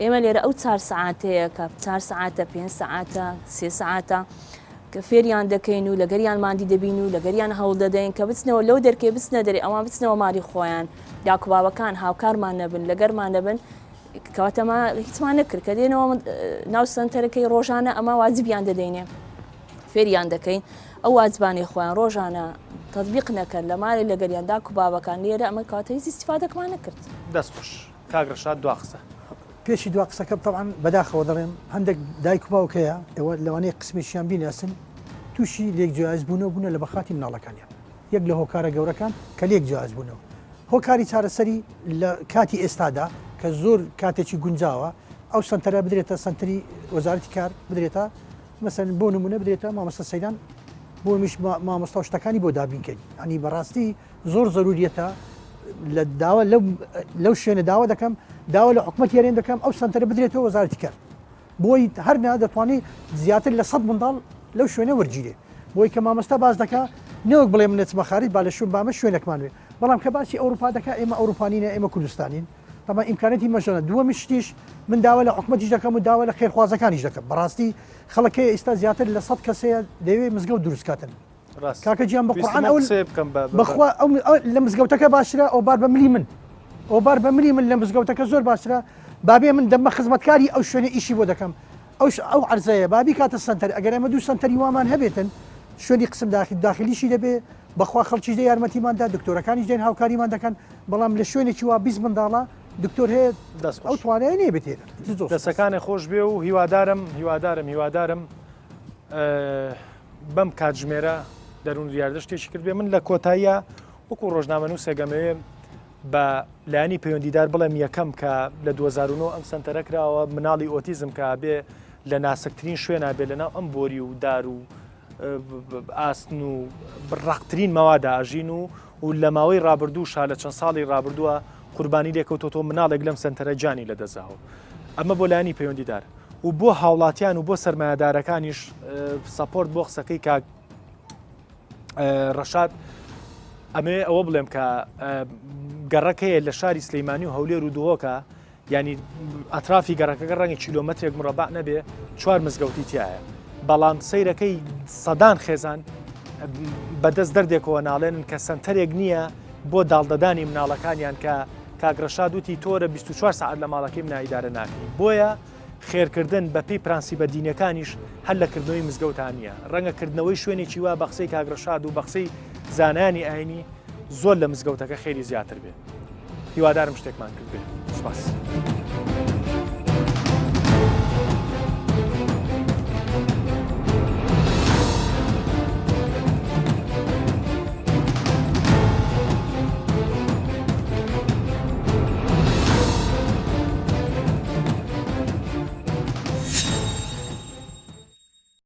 Speaker 3: ئێمە لێرە ئەو چار سەعاتەیە کە چار سەعاتە پێنج سەعاتە سێ سەعاتە کە فێریان دەکەین و لەگەریان ماندی دەبین و لەگەریان هەوڵ دەدەین کە بچنەوە لەو دەرکەی بچنە دەرێ ئەوان بچنەوە ماڵی خۆیان داک و بابەکان هاوکارمان نەبن لەگەرمان نەبن کەواتە ما هیچمان نەکرد کە دێنەوە ناو سەنتەرەکەی ڕۆژانە ئەمە واجبیان دەدەینێ فێریان دەکەین ئەو واجبانەی خۆیان ڕۆژانە تطبیق نەکەن لە ماڵێ لەگەریان داک و بابەکان لێرە ئەمە کەواتە هیچ ئیستیفادەکمان نەکرد.
Speaker 1: دەست خوش کاک ڕەشاد دوا قسە.
Speaker 2: پێشی دوا قسەکەم تەبعەن بەداخەوە دەڵێم هەندێک دایک و باوک هەیە ئێوە لەوانەیە قسمێکیان بیناسن تووشی لێک جیاواز بوونەوە بوونە لە بەخاتی مناڵەکانیان یەک لە هۆکارە گەورەکان کە لێک جیاواز بوونەوە هۆکاری چارەسەری لە کاتی ئێستادا کە زۆر کاتێکی گونجاوە ئەو سنتەرە بدرێتە سنتەری وەزارەتی کار بدرێتە. مەسەن بۆ نمونە بدرێتە مامۆستا سەیدان بۆ میش مامۆستا و شتەکانی بۆ دابینکەین ئەنی بەڕاستی زۆر زەروریەتە لە داوا لەو شوێنە داوا دەکەم داوا لە حکومەت یارێن دەکەم ئەو سنتەرە بدرێتەوە وەزارەتی کار بۆی هەر نا دەتوانی زیاتر لە سەد منداڵ لەو شوێنە وەرگیرێ بۆی کە مامۆستا باس دەکا نەوەک بڵێ من نەچمە خارج با لە شوێن بامە شوێنێکمان وێ بەڵام کە باسی ئەوروپا دەکا ئێمە ئەوروپانینە ئێمە کوردستانین تەبعەن ئیمکانەتی مەژۆنە دووەمی شتیش من داوا لە حکومەتیش دەکەم و داوا لە خێرخوازەکانیش دەکەم بەڕاستی خەڵک هەیە ئیستا زیاتر لە سەد کەس هەیە دەیەوێ مزگەوت دروست کاتن
Speaker 1: ڕاست
Speaker 2: کاکە گیان بە
Speaker 1: ویستم
Speaker 2: قورعان
Speaker 1: ئەو
Speaker 2: ئەو
Speaker 1: قسەیە بکەم بە بە- بە-
Speaker 2: بەخوا ئەو ئەو لە مزگەوتەکە باشترە ئەو بار بە ملی من ئەو بار بە ملی من لە مزگەوتەکە زۆر باشترە بابێ من دەمە خزمەتکاری ئەو شوێنە ئیشی بۆ دەکەم ئەو ئەو عەرزەیە با بیکاتە سەنتەر ئەگەر ئێمە دوو سەنتەری وامان هەبێتن شوێنی قسم داخل داخلیشی دەبێ بەخوا خەڵکیش دێ یارمەتیمان دا دکتۆرەکانیش دێن هاوکاریمان دەکەن بەڵام لە شوێنێکی وا 20 منداڵە دکتۆر هەیە
Speaker 1: دەست
Speaker 2: ئەو
Speaker 1: خۆش.
Speaker 2: توانای نییە بێت تێرە زۆر سوپاس.
Speaker 1: دەسەکانێ خۆش بێ و هیوادارم هیوادارم هیوادارم بەم کاتژمێرە دەروون دیاردە شتێکی کردبێ من لە کۆتاییە وەکو ڕۆژنامەنووسێک ئەمەوێ بە لایەنی پەیوەندیدار بڵێم یەکەم کە لە 2009 ئەم سەنتەرە کراوە مناڵی ئۆتیزم کە بێ لە ناسکترین شوێنا بێ لەناو ئەم بۆری و دار و ئاسن و ڕقترین مەوادا ئەژین و و لە ماوەی ڕابردووشا لە چەند ساڵی ڕابردووە قوربانی لێکەوتۆتەوە مناڵێک لەم سەنتەرە گیانی لەدەستداوە ئەمە بۆ لایەنی پەیوەندیدار و بۆ هاوڵاتیان و بۆ سەرمایەدارەکانیش support بۆ قسەکەی کاک ڕەشاد ئەمەوێ ئەوە بڵێم کە گەڕەک هەیە لە شاری سلەیمانی و هەولێر و دهۆکە ینی ئەترافی گەڕەکەکە ڕەنگە کیلۆمەترێک مڕەبع نەبێ چوار مزگەوتی تایە بەڵام سەیرەکەی سەدان خێزان بەدەست دەردێکەوە ناڵێنن کە سنتەرێک نییە بۆ داڵدەدانی مناڵەکانیان کە کاک ڕەشاد وتی تۆرە 24 سعات لە ماڵەکەی منا ئیدارە ناکەی بۆیە خێرکردن بە پێی پرەنسیبە دینیەکانیش هەر لە کردنەوەی مزگەوتا نییە، ڕەنگە کردنەوەی شوێنێکی وا بە قسەی کاک ڕەشاد و بە قسەی زانایانی ئاینی زۆر لە مزگەوتەکە خێری زیاتر بێ. هیوادارم شتێکمان کردبێ. سوپاس.